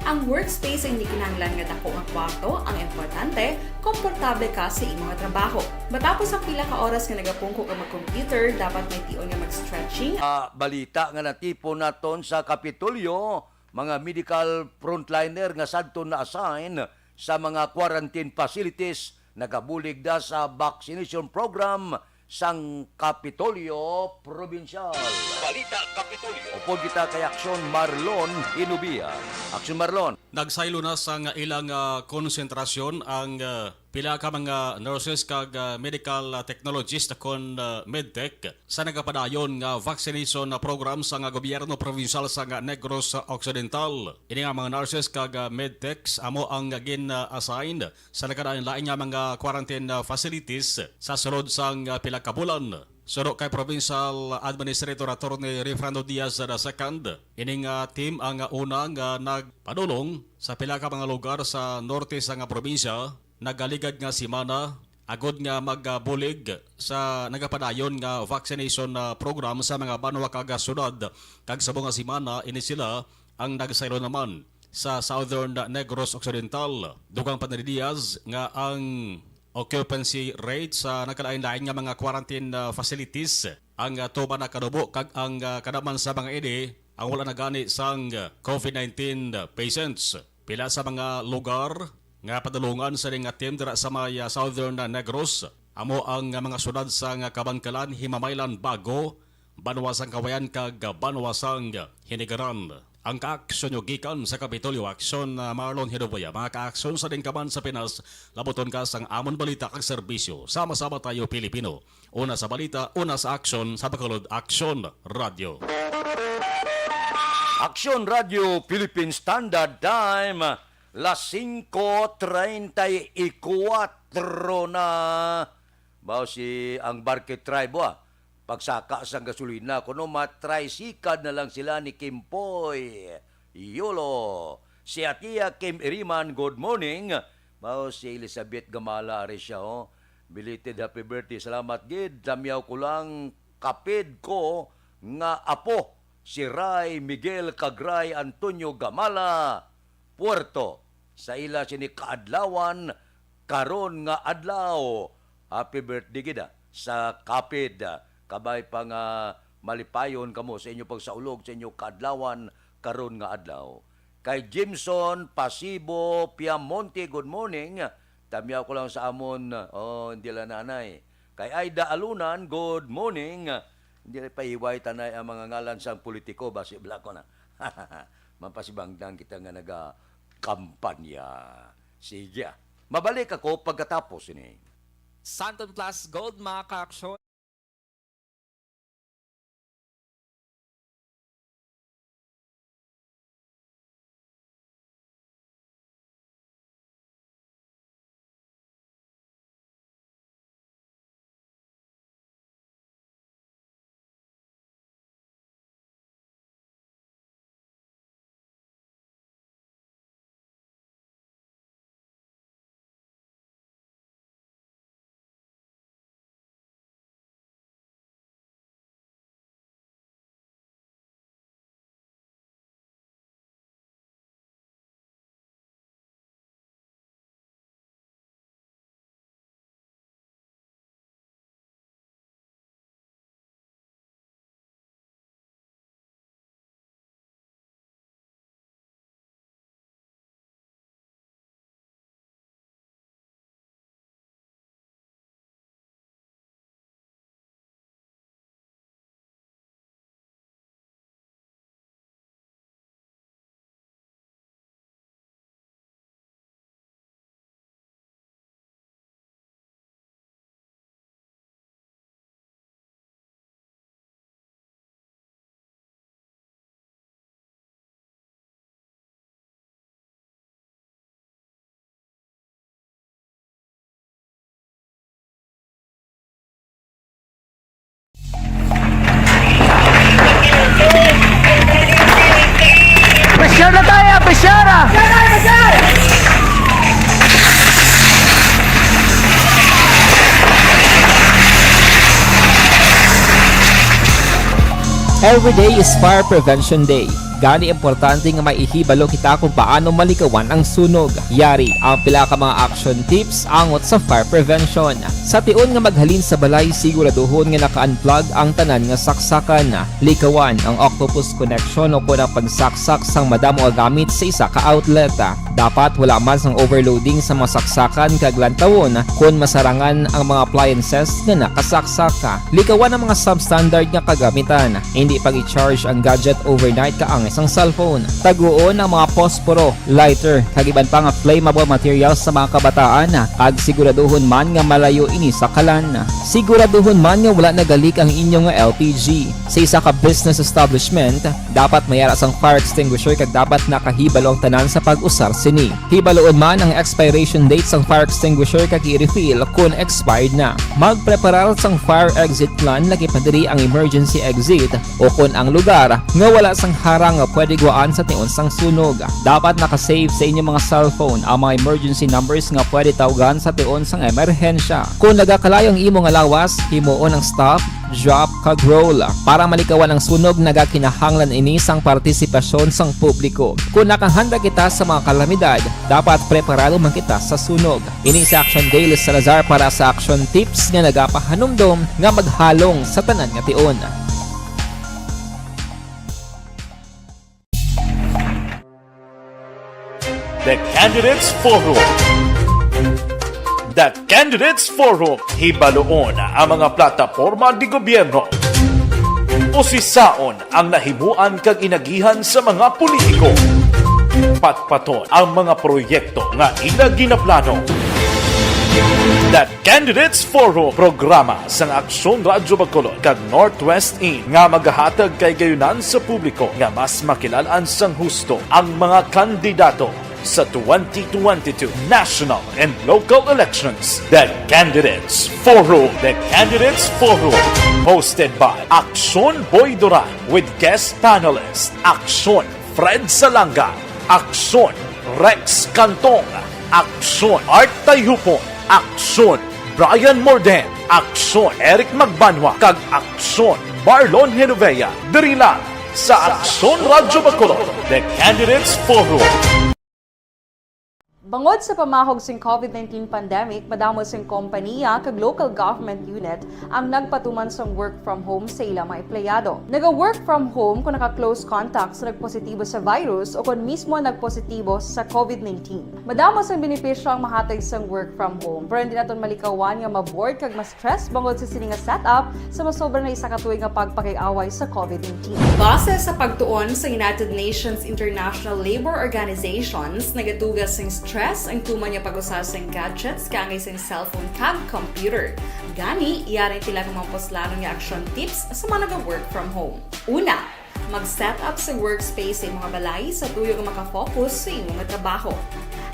Ang workspace ay hindi kinahanglan nga dako nga kwarto, ang importante, komportable ka sa imong trabaho. Matapos ang pila ka oras nga nagapungko ka mag-computer, dapat may tion nga mag-stretching. Ah, balita nga natipon naton sa Kapitolyo, mga medical frontliner nga sadto na-assign sa mga quarantine facilities nagabulig da sa vaccination program sang Kapitolyo Probinsyal. Balita Kapitolyo. Upod kita kay Aksyon Marlon Hinubia. Aksyon Marlon. Nagsaylo na sang ilang, ah, konsentrasyon ang, ah, pila ka mga nurses kag, ah, medical, ah, technologist kon, ah, medtech sa nagapadayon nga vaccination, ah, program sang gobyerno probinsyal sang Negros Occidental. Ini nga mga nurses kag, ah, medtechs amo ang gin-assign sa nagkalain-lain nga mga quarantine, ah, facilities sa sulod sang, ah, pila ka bulan. Suno kay Provincial Administrator Attorney Refrando Diaz the second, ining, ah, team ang, ah, una nga nagpadulong sa pila ka mga lugar sa norte sang probinsya, nagaligad nga semana, agod nga magbulig sa nagapadayon nga vaccination, ah, program sa mga banwa kag syudad, kag subong nga semana ini sila ang nagsaylo naman sa Southern Negros Occidental. Dugang pa ni Diaz nga ang occupancy rate sa nagkalain-lain nga mga quarantine, ah, facilities ang, ah, tuman na kanubo kag ang, ah, kanaman sa mga ini ang wala na gani sang COVID nineteen patients. Pila sa mga lugar nga padulungan sa ning team dira sa may, ah, Southern Negros amo ang, ah, mga syudad sang Kabankalan, Himamaylan, Bago, Banwa sang Kawayan kag, ah, Banwa sang Hinigaran. Ang kaaksyon nyo gikan sa Kapitolyo Aksyon, ah, Marlon Hidoboya. Mga kaaksyon sa dingkaman sa Pinas, labuton ka sang amon balita kag serbisyo. Sama-sama tayo, Pilipino. Una sa balita, una sa aksyon, sa Bacolod Aksyon Radyo. Aksyon Radyo Philippine Standard Time, las singko treinta y cuatro na. Bao si ang Barque Tribe, ah. pagsaka sang gasolina, kuno matricycle na lang sila ni Kimpoy. Yolo. Si Atia Kim Iriman, good morning. Mao si Elizabeth Gamala, ari siya, oh. Belated happy birthday. Salamat gid. Tamyaw ko lang, kapid ko nga apo, si Ray Miguel kag Ray Antonio Gamala, Puerto. Sa ila sini kaadlawan, karon nga adlaw. Happy birthday gid, ah, sa kapid, ah. Kabay pa nga malipayon kamo sa inyo pagsaulog sa inyo kaadlawan karon nga adlaw. Kay Jimson Pasibo Piamonte, good morning. Tamyaw ko lang sa amon, oh, hindi lang nanay. Kay Aida Alunan, good morning. Hindi lang pahiway tanay ang mga ngalan sang politiko, basi bala ko na. Mampasibangdan kita nga naga-kampanya. Sige, ah. Mabalik ako pagkatapos ini. Santon Plus Gold, mga kaaksyon. Pressure na tayo, pressure ah! Every day is Fire Prevention Day. Gani, importante nga may ihibalo kita kung paano malikawan ang sunog. Yari ang pila ka mga action tips angot sa fire prevention. Sa tion nga maghalin sa balay, siguraduhon nga naka-unplug ang tanan nga saksakan. Likawan ang octopus connection o kon ang pagsaksak sang madamo nga gamit sa isa ka outlet. Dapat wala man sang overloading sa mga saksakan kag lantawon kon masarangan ang mga appliances nga nakasaksak. Likawan ang mga substandard nga kagamitan. Hindi pag-i-charge ang gadget overnight kaangay sang cellphone. Taguon ang mga posporo, lighter, kag iban pa nga flammable materials sa mga kabataan, kag siguraduhon man nga malayo ini sa kalan. Siguraduhon man nga wala nagalik ang inyo nga L P G. Sa isa ka business establishment, dapat may ara sang fire extinguisher kag dapat nakahibalo ang tanan sa pag-usar sini. Hibaloon man ang expiration date sang fire extinguisher kag i-refill kon expired na. Magpreparar sang fire exit plan, lakip na diri ang emergency exit o kon ang lugar nga wala sang harang nga pwede gwaan sa tion sang sunog. Dapat naka-save sa inyo mga cellphone ang mga emergency numbers nga pwede tawgan sa tion sang emerhensya. Kon nagakalayo ang imo nga lawas, himuon ang stop, drop, kag roll. Para malikawan ang sunog, nagakinahanglan ini sang partisipasyon sang publiko. Kon nakahanda kita sa mga kalamidad, dapat preparado man kita sa sunog. Ini si Action Daily Salazar para sa Action Tips nga nagapahanumdom nga maghalong sa tanan nga tion. The Candidates Forum. The Candidates Forum, hibaloon ang mga plataporma de gobyerno. Usisaon ang nahimuan kag inagihan sa mga politiko. Patpaton ang mga proyekto nga ila ginaplano. The Candidates Forum, programa sang Aksyon Radyo Bacolod kag Northwest In nga magahatag kahigayonan sa publiko nga mas makilal-an sang husto ang mga kandidato. Sa twenty twenty-two national and local elections, the Candidates Forum. The Candidates Forum, hosted by Aksyon Boy Duran with guest panelist Aksyon Fred Salanga, Aksyon Rex Cantong, Aksyon Art Tayupon, Aksyon Brian Morden, Aksyon Eric Magbanwa, kag Aksyon Marlon Genovea. Diri lang sa Aksyon Radyo Bacolod, The Candidates Forum. Bangod sa pamahog sing COVID nineteen pandemic, madamo sing kompaniya kag local government unit ang nagpatuman sang work from home sa ila mga empleyado. Naga-work from home kung naka-close contact sa nagpositibo sa virus o kon mismo nagpositibo sa COVID nineteen. Madamo sang benepisyo ang mahatag sang work from home, pero hindi naton malikawan nga ma-bored kag ma-stress bangod sa sini nga setup sa masobra na isa ka tuig nga pagpakig-away sa COVID nineteen. Base sa pagtuon sa United Nations International Labour Organizations, nagatuga sing stress ang tuman nga pag-usa sing gadgets kaangay sing cellphone kag computer. Gani, yari ang pila ka mga puslanon nga action tips sa mga naga-work from home. Una, mag-set up sa workspace sa imong balay sa tuyo nga makafocus sa imo nga trabaho.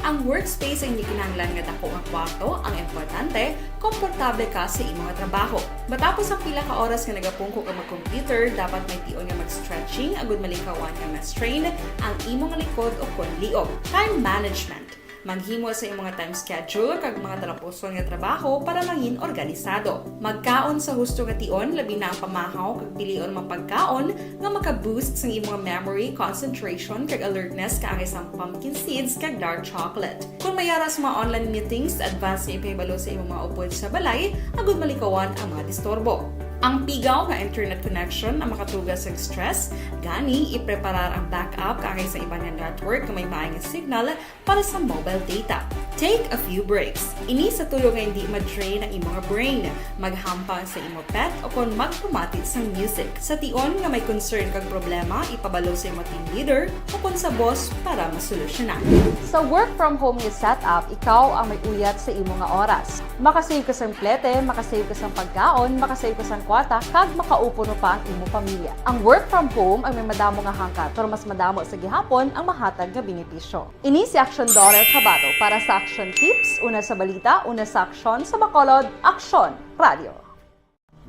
Ang workspace ang hindi kinahanglan nga dako nga kwarto, ang importante, komportable ka sa imo nga trabaho. Matapos ang pila ka oras nga nagapungko ka mag-computer, dapat may tion nga mag-stretching agud malikawan nga ma-strain ang imo nga likod o kon liog. Time management. Maghimo sa imong nga time schedule kag mga talapuson nga trabaho para mangin organisado. Magkaon sa husto nga tion, labi na ang pamahaw kag pilion mga pagkaon nga maka-boost sang imong memory, concentration, kag alertness kaangay sang pumpkin seeds kag dark chocolate. Kung may ara sa mga online meetings, advance nga ipahibalo sa imong mga upod sa balay agud malikawan ang mga disturbo. Ang pigaw nga internet connection ang makatuga sang stress, gani ipreparar ang backup kaangay sa iban nga network nga may maay nga signal para sa mobile data. Take a few breaks. Ini sa tuyo nga hindi ma-drain ang imo nga brain. Maghampang sa imo pet o kon magpamati sang music. Sa tion nga may concern kag problema, ipabalo sa imo team leader o kon sa boss para masolusyonan. Sa work from home nga setup, ikaw ang may uyat sa imo nga oras. Makasave ka sang plete, makasave ka sang pagkaon, makasave ka sang kwarta, kag makaupo pa ang imo pamilya. Ang work from home ang may madamo nga hangkat, pero mas madamo sa gihapon ang mahatag nga benepisyo. Ini si Action Daughter Kabato para sa Action Tips, una sa balita, una sa aksyon, sa Bacolod, Aksyon Radio.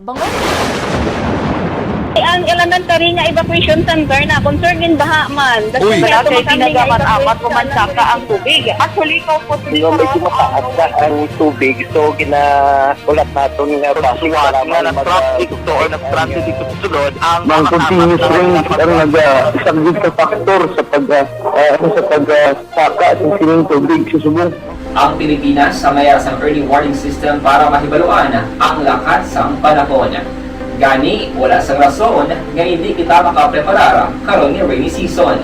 Bangon. Ang elementary nga evacuation center na concern din baha man. Uy. Wala kay tinaga man amat o mansaka ang tubig. Actually, ikaw po, di ba, medyo mataas na ang tubig, so ginaulat naton nga basi nga nag-traffic to or nag-transit dito sa sulod ang mga continuous rain ang nag-, ah, isang good factor sa pag, ah, ah, sa pag, ah, saka sa sining tubig sa subong. Ang Pilipinas ang may sang early warning system para mahibaluan ang lakat sang panahon. Gani, wala sang rason nga hindi kita makapreparar karon nga rainy season.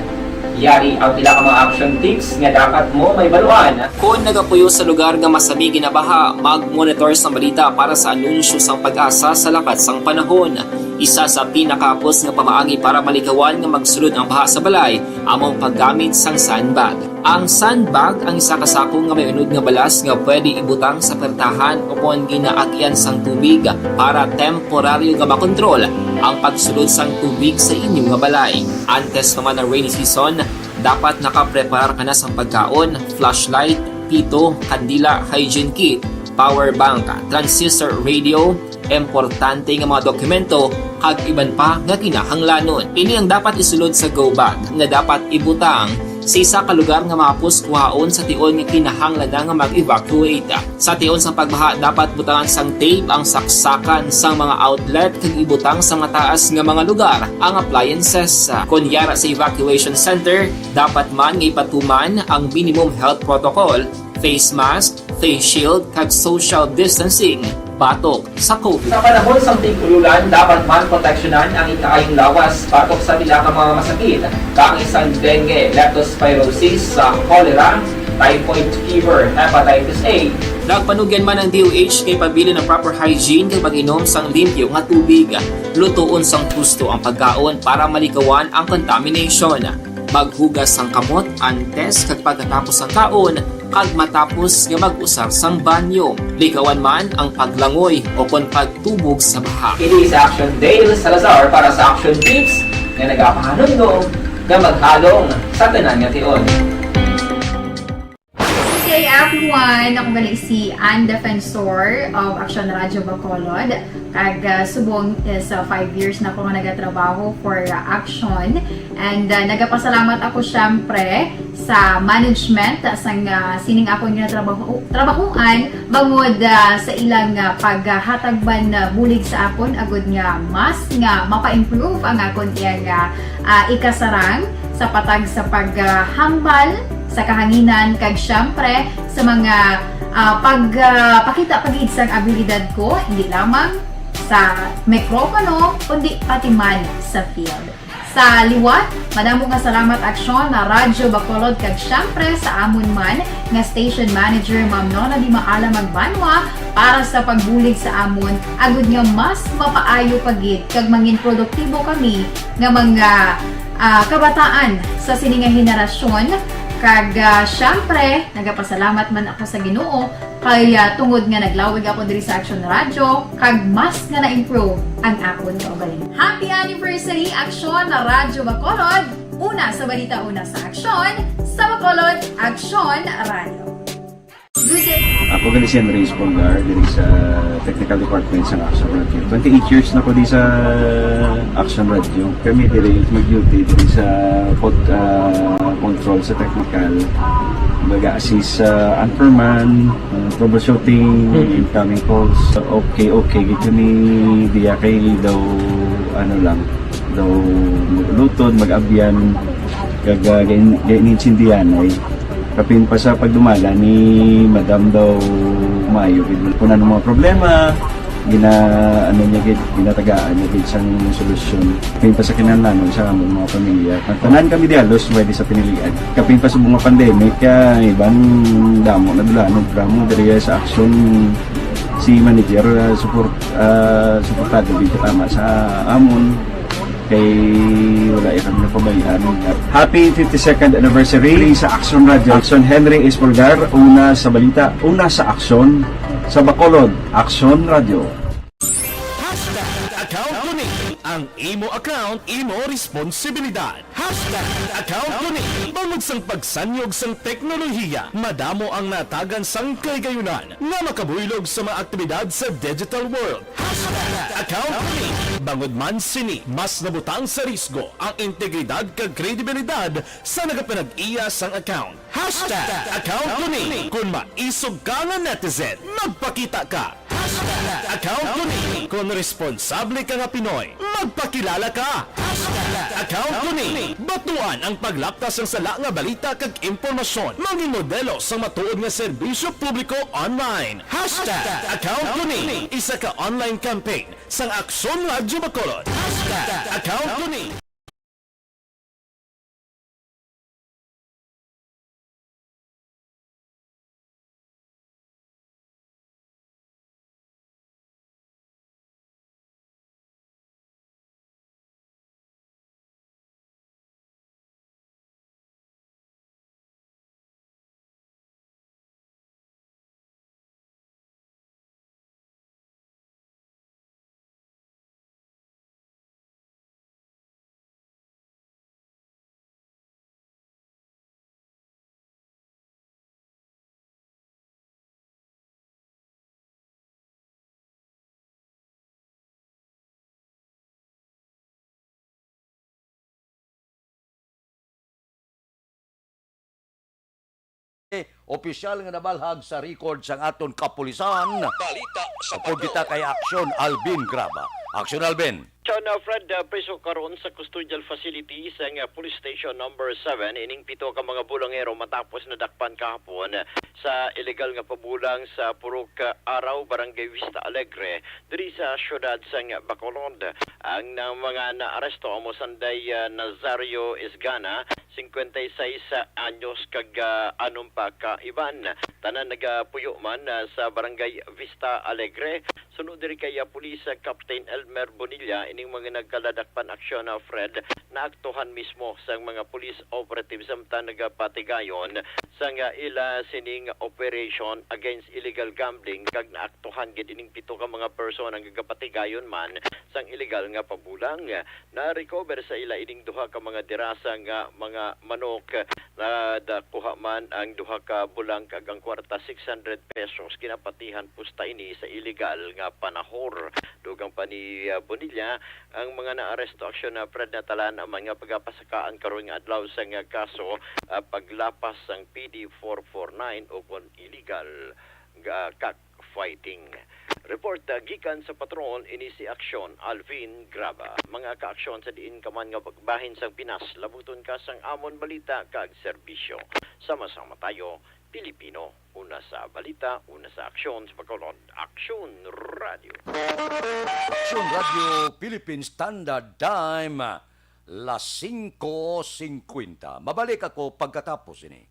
Yari ang pila ka mga action tips nga dapat mo mahibaluan. Kon nagapuyo sa lugar nga masami ginabaha, mag-monitor sang balita para sa anunsyo sang PAGASA sa lakat sang panahon. Isa sa pinakahapos nga pamaagi para malikawan nga magsulod ang baha sa balay amo ang paggamit sang sandbag. Ang sandbag ang isa ka sako nga may unod nga balas nga pwede ibutang sa pertahan o kon ginaagian sang tubig para temporaryo nga makontrol ang pagsulod sang tubig sa inyo nga balay. Antes pa man ang rainy season, dapat nakapreparar ka na sang pagkaon, flashlight, pito, kandila, hygiene kit, power bank, transistor radio, importante nga mga dokumento, kag iban pa nga kinahanglanon. Ini ang dapat isulod sa go bag nga dapat ibutang sa isa ka lugar nga mahapos kuhaon sa tion nga kinahanglan na nga mag-evacuate. Sa tion sang pagbaha, dapat butangan sang tape ang saksakan sang mga outlet kag ibutang sa mataas nga mga lugar ang appliances. Kon yara sa evacuation center, dapat man nga ipatuman ang minimum health protocol, face mask, face shield, kag social distancing batok sa COVID. Sa panahon sang tig-ululan, dapat man proteksyonan ang ikaayong lawas batok sa pila ka mga masakit, kaangay sang dengue, leptospirosis, sa cholera, typhoid fever, hepatitis A. Nagpanugyan man ang D O H nga ipabilin ang proper hygiene kag pag-inom sang limpyo nga tubig. Lutoon sang husto ang pagkaon para malikawan ang contamination. Maghugas sang kamot antes kag pagkatapos sang kaon, kag matapos nga mag-usar sang banyo. Likawan man ang paglangoy o kon pagtubog sa baha. Ini si Action Dale Salazar para sa Action Tips nga nagapahanumdom nga maghalong sa tanan nga tion. One, ako gali si Ann Defensor of Action Radio Bacolod. Kag, ah, subong is, ah, five years na ako nga nagatrabaho for, ah, Action. And, ah, nagapasalamat ako, syempre, sa management, ah, sang, ah, sining akon nga trabaho, trabahuan, bangod, ah, sa ilang, ah, paghatag man, ah, bulig sa akon, agud nga mas nga mapa-improve ang akon iyang, ah, ah, ikasarang sa patag sa paghambal sa kahanginan, kag syempre sa mga, ah, pag, ah, pakita pa gid sang abilidad ko, hindi lamang sa mikropono, kundi pati man sa field. Sa liwat, madamo nga salamat, Aksyon, na Radyo Bacolod, kag syempre sa amon man nga station manager, Ma'am Nona Di Maala Magbanwa, para sa pagbulig sa amon, agud nga mas mapaayo pa gid kag mangin produktibo kami nga mga, ah, kabataan sa sini nga henerasyon. Kag, ah, syempre, nagapasalamat man ako sa Ginoo kay, ah, tungod nga naglawig ako diri sa Action Radio, kag mas nga na-improve ang akon kaugalingon. Happy anniversary, Action Radyo Bacolod! Una sa balita, una sa aksyon, sa Bacolod, Action Radio. Ako gali si Henry Espolgar, diri sa Technical Department sa Action Radio. Twenty-eight years na ko di sa Action Radio. Kami diri mag-duty diri sa pod-, ah, control sa technical. Mag-assist sa anchorman, ah, troubleshooting, Mm. incoming calls. Okay, okay. Gito ni diya kay daw, ano lang, daw mag-ulutod, mag-abyan. Kag, ah, gain-, gain-, intindihan ay. Kapin pa sa pagdumala ni Madam daw maayo gid. Kung ano mga problema, gina, ano niya gid, ginatagaan niya gid sang solusyon. Kapin pa sa kinahanglanon sa among mga pamilya. Tanan kami di halos pwede sa pinilian. Kapin pa sa mga pandemic, kaya iban damo na dulanog, damo diri sa aksyon si manager, ah, support, ah, suportado gid tama sa amon. Kay wala ya kami napabayaan. Happy fifty-second anniversary sa Action Radio. Action Henry Espolgar, una sa balita, una sa aksyon, sa Bacolod, Action Radio. Hashtag account ko ni. Ang imo account, imo responsibilidad. Hashtag account ko ni. Bangod sang pagsanyog sang teknolohiya, madamo ang natagan sang kahigayunan nga makabuylog sa mga aktibidad sa digital world. Hashtag account ko ni. Bangod man sini, mas nabutang sa risgo ang integridad kag kredibilidad sa nagapanag-iya sang account. Hashtag account ko ni. Kon maisog ka nga netizen, magpakita ka. Hashtag account ko ni. Kon responsable ka nga Pinoy, magpakilala ka. Hashtag account ko ni. Batuan ang paglapta sang sala nga balita kag impormasyon. Mangin modelo sang matuod nga serbisyo publiko online. Hashtag account ko ni. Isa ka online campaign sang Aksyon Radyo Bacolod. Hashtag account ko ni. Opisyal nga nabalhag sa record sang aton kapulisan. Balita sa Upod kita kay Aksyon Alvin Graba. Aksyon Alvin. John, uh, Fred, uh, priso karon sa custodial facility sang, uh, Police Station Number Seven ining pito ka mga bulangero matapos nadakpan kahapon sa illegal nga pabulang sa Purok, uh, Araw, Barangay Vista Alegre, diri sa siyudad sang Bacolod. Ang na-, mga naaresto amo sanday, uh, Nazario Isgana, cincuenta y seis anyos, kag, ah, anom pa ka iban. Tanan nagapuyo man, ah, sa Barangay Vista Alegre Sunod diri kay, ah, Police, ah, Captain Elmer Bonilla, ining mga nagkaladakpan aksyon na, Fred, naaktuhan mismo sang mga police operatives samtang nagapatigayon sang, ah, ila sining operation against illegal gambling, kag naaktuhan gid ining pito ka mga persona nga gapatigayon man sang illegal nga pabulang. Na-recover sa ila ining duha ka mga dirasa nga mga manok. Nadakuha man ang duha ka bulang kag ang kwarta, six hundred pesos. Ginapatihan pusta ini sa iligal nga panahor. Dugang pa ni, ah, Bonilla, ang mga naaresto aksyon na, Fred, natalaan ang mga pagapasakaan karon nga adlaw sa nga kaso, ah, paglapas sang P D four four nine o kon illegal nga cockfighting. Report, ah, gikan sa patrol, ini si Aksyon Alvin Graba. Mga kaaksyon, sa diin ka man nga bahin sang Pinas, labuton ka sang amon balita kag serbisyo. Sama-sama tayo, Pilipino. Una sa balita, una sa aksyon, sa pagkaulon, Aksyon Radio. Aksyon Radio Philippine Standard Time, las singko singkwenta. Mabalik ako pagkatapos ini.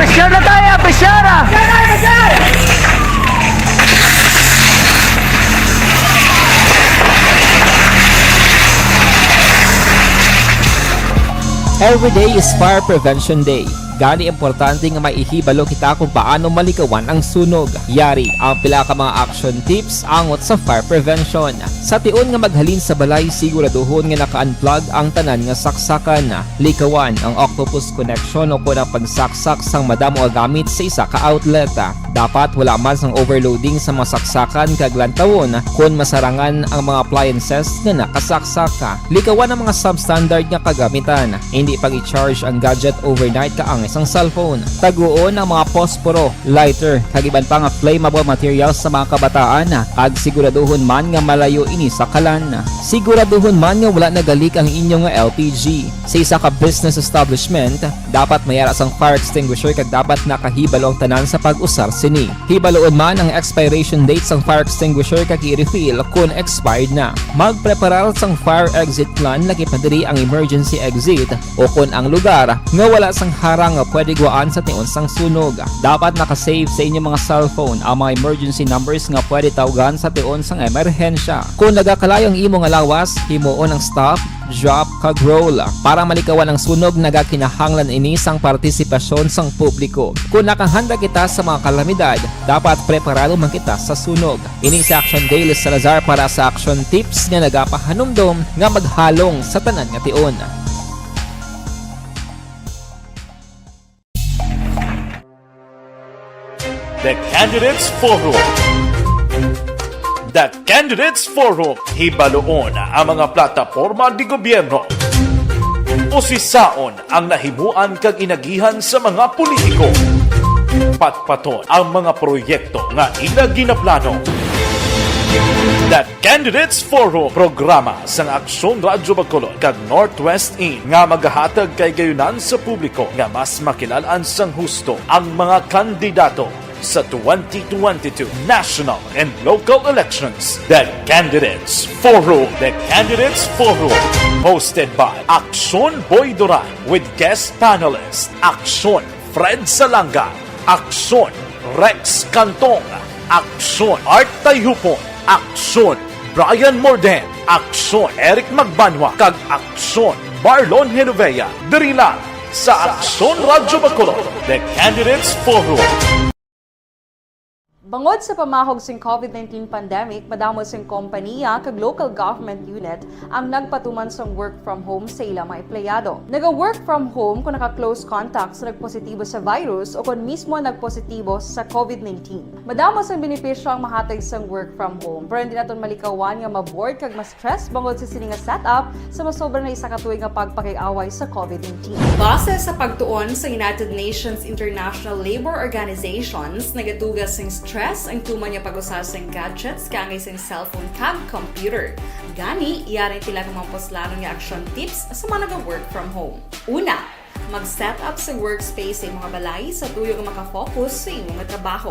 Pressure na tayo, pressure ah! Every day is Fire Prevention Day. Gani, importante nga may ihibalo kita kung paano malikawan ang sunog. Yari ang pila ka mga action tips angot sa fire prevention. Sa tion nga maghalin sa balay, siguraduhon nga naka-unplug ang tanan nga saksakan. Likawan ang octopus connection o kon ang pagsaksak sang madamo nga gamit sa isa ka outlet. Dapat wala man sang overloading sa mga saksakan kag lantawon kon masarangan ang mga appliances nga nakasaksak. Likawan ang mga substandard nga kagamitan. Hindi pag-i-charge ang gadget overnight kaangay sang cellphone. Taguon ang mga posporo, lighter, kag iban pa nga flammable materials sa mga kabataan, kag siguraduhon man nga malayo ini sa kalan. Siguraduhon man nga wala nagalik ang inyo nga L P G. Sa isa ka business establishment, dapat may ara sang fire extinguisher kag dapat nakahibalo ang tanan sa pag-usar sini. Hibaloon man ang expiration date sang fire extinguisher kag i-refill kon expired na. Magpreparar sang fire exit plan, lakip na diri ang emergency exit o kon ang lugar nga wala sang harang nga pwede guwaan sa tion sang sunog. Dapat naka-save sa inyo mga cellphone ang mga emergency numbers nga pwede tawgan sa tion sang emerhensya. Kon nagakalayo ang imo nga lawas, himuon ang stop, drop, kag roll. Para malikawan ang sunog, nagakinahanglan ini sang partisipasyon sang publiko. Kon nakahanda kita sa mga kalamidad, dapat preparado man kita sa sunog. Ini si Action Daily Salazar para sa Action Tips nga nagapahanumdom nga maghalong sa tanan nga tion. The Candidates Forum. The Candidates Forum. Hibaloon ang mga plataporma de gobyerno. Usisaon ang nahimuan kag inagihan sa mga politiko. Patpaton ang mga proyekto nga ila ginaplano. The Candidates Forum, programa sang Aksyon Radyo Bacolod kag Northwest Inn nga magahatag kay gayunan sa publiko nga mas makilalan sang husto ang mga kandidato sa twenty twenty-two national and local elections. The Candidates Forum. The Candidates Forum, hosted by Aksyon Boy Duran with guest panelist Aksyon Fred Salanga, Aksyon Rex Cantong, Aksyon Art Tayhupon, Aksyon Brian Morden, Aksyon Eric Magbanwa, kag Aksyon Marlon Genovea. Diri lang sa Aksyon Radyo Bacolod, The Candidates Forum. Bangod sa pamahog sing covid nineteen pandemic, madamo sing kompaniya kag local government unit ang nagpatuman sang work from home sa ila mga empleyado. Naga-work from home kung naka-close contact sa nagpositibo sa virus o kon mismo nagpositibo sa covid nineteen. Madamo sang benepisyo ang mahatag sang work from home, pero hindi naton malikawan nga ma-bored kag ma-stress bangod sa sini nga setup sa masobra na isa ka tuig nga pagpakig-away sa covid nineteen. Base sa pagtuon sa United Nations International Labor Organizations, nagatuga sing stress ang tuman nga pag-usa sing gadgets kaangay sing cellphone kag computer. Gani, yari sila nga mga puslanon nga action tips sa mga naga-work from home. Una, mag-set up sa workspace sa imong balay sa tuyo nga makafocus sa imong trabaho.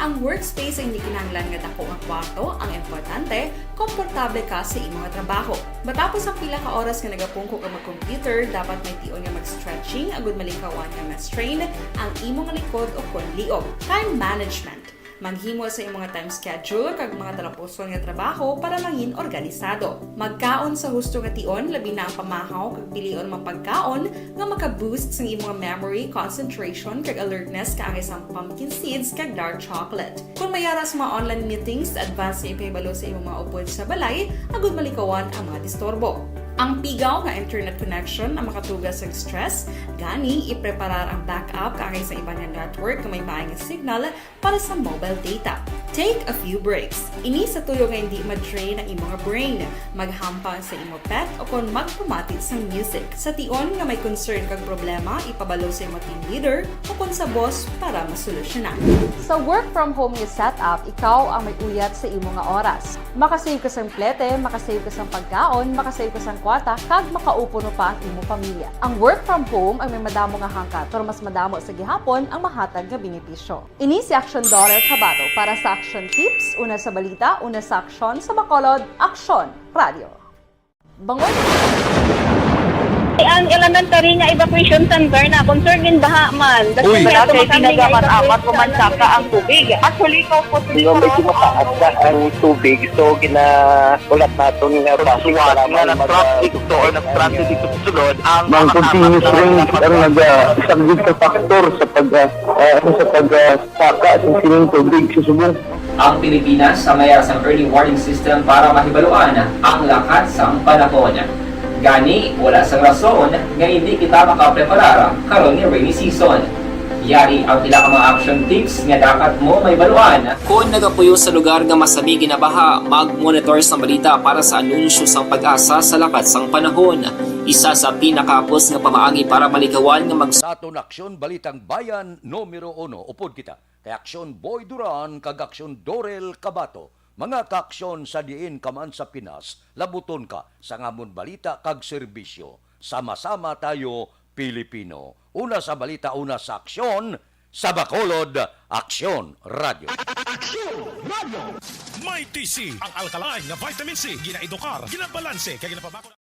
Ang workspace ay hindi kinahanglan nga dako nga kwarto. Ang importante, komportable ka sa imong trabaho. Matapos ang pila ka oras nga nagapungko ka mag-computer, dapat may tion nga mag-stretching agud malikawan nga ma-strain ang imong likod o kon liog. Time management. Maghimo sa imong time schedule kag mga talapuson nga trabaho para mangin organisado. Magkaon sa husto nga tion, labi na ang pamahaw kag pilion mga pagkaon nga maka-boost sang imong memory, concentration, kag alertness, kaangay sang pumpkin seeds kag dark chocolate. Kung may ara sa mga online meetings, advance nga ipahibalo sa imong mga upod sa balay agud malikawan ang mga disturbo. Ang pigaw nga internet connection ang makatuga sa stress, gani ipreparar ang backup kaangay sa iban nga network nga may maay nga signal para sa mobile data. Take a few breaks. Ini sa tuyo nga hindi ma-drain ang imo nga brain. Maghampang sa imo pet o kon magpamati sang music. Sa tion nga may concern kag problema, ipabalo sa imo team leader o kon sa boss para masolusyonan. Sa work from home nga setup, ikaw ang may uyat sa imo nga oras. Makasave ka sang plete, makasave ka sang pagkaon, makasave ka sang kwarta, kag makaupo pa ang imo pamilya. Ang work from home ang may madamo nga hangkat, pero mas madamo sa gihapon ang mahatag nga benepisyo. Ini si Aksyon Dorel Cabato para sa Aksyon Tips, una sa balita, una sa aksyon, sa Bacolod, Aksyon Radio. Bangod ang elementary nga evacuation center na concern in baha man. Uy. Wala kay tinaga man amat ko man saka ang tubig. Actually, ko po. Di ba, medyo mataas na ang tubig, so gina-, ulat naton nga basi nga para nga mag-, nag-transit to or nag-transit dito sa sulod ang mga continuous rain ang nag-, ah, isa gid ka factor sa pag, ah, ah, ano, sa pag, ah, saka sa sining tubig sa subong. Ang Pilipinas sa may sang early warning system para mahibaluan ang lakat sang panahon. Gani, wala sang rason nga hindi kita makapreparar karon nga rainy season. Yari ang pila ka mga action tips nga dapat mo mahibaluan. Kon nagapuyo sa lugar nga masami ginabaha, mag-monitor sang balita para sa anunsyo sang PAGASA sa lakat sang panahon. Isa sa pinakahapos nga pamaagi para malikawan nga mag- Sa aton Aksyon Balitang Bayan numero uno, upod kita kay Aksyon Boy Duran kag Aksyon Dorel Cabato. Mga kaaksyon, sa diin ka man sa Pinas, labuton ka sang amon balita kag serbisyo. Sama-sama tayo, Pilipino. Una sa balita, una sa aksyon, sa Bacolod, Aksyon Radio. Aksyon Radio! May T C, ang alkaline nga vitamin C, ginaedukar, ginabalanse, kag ginapabakod.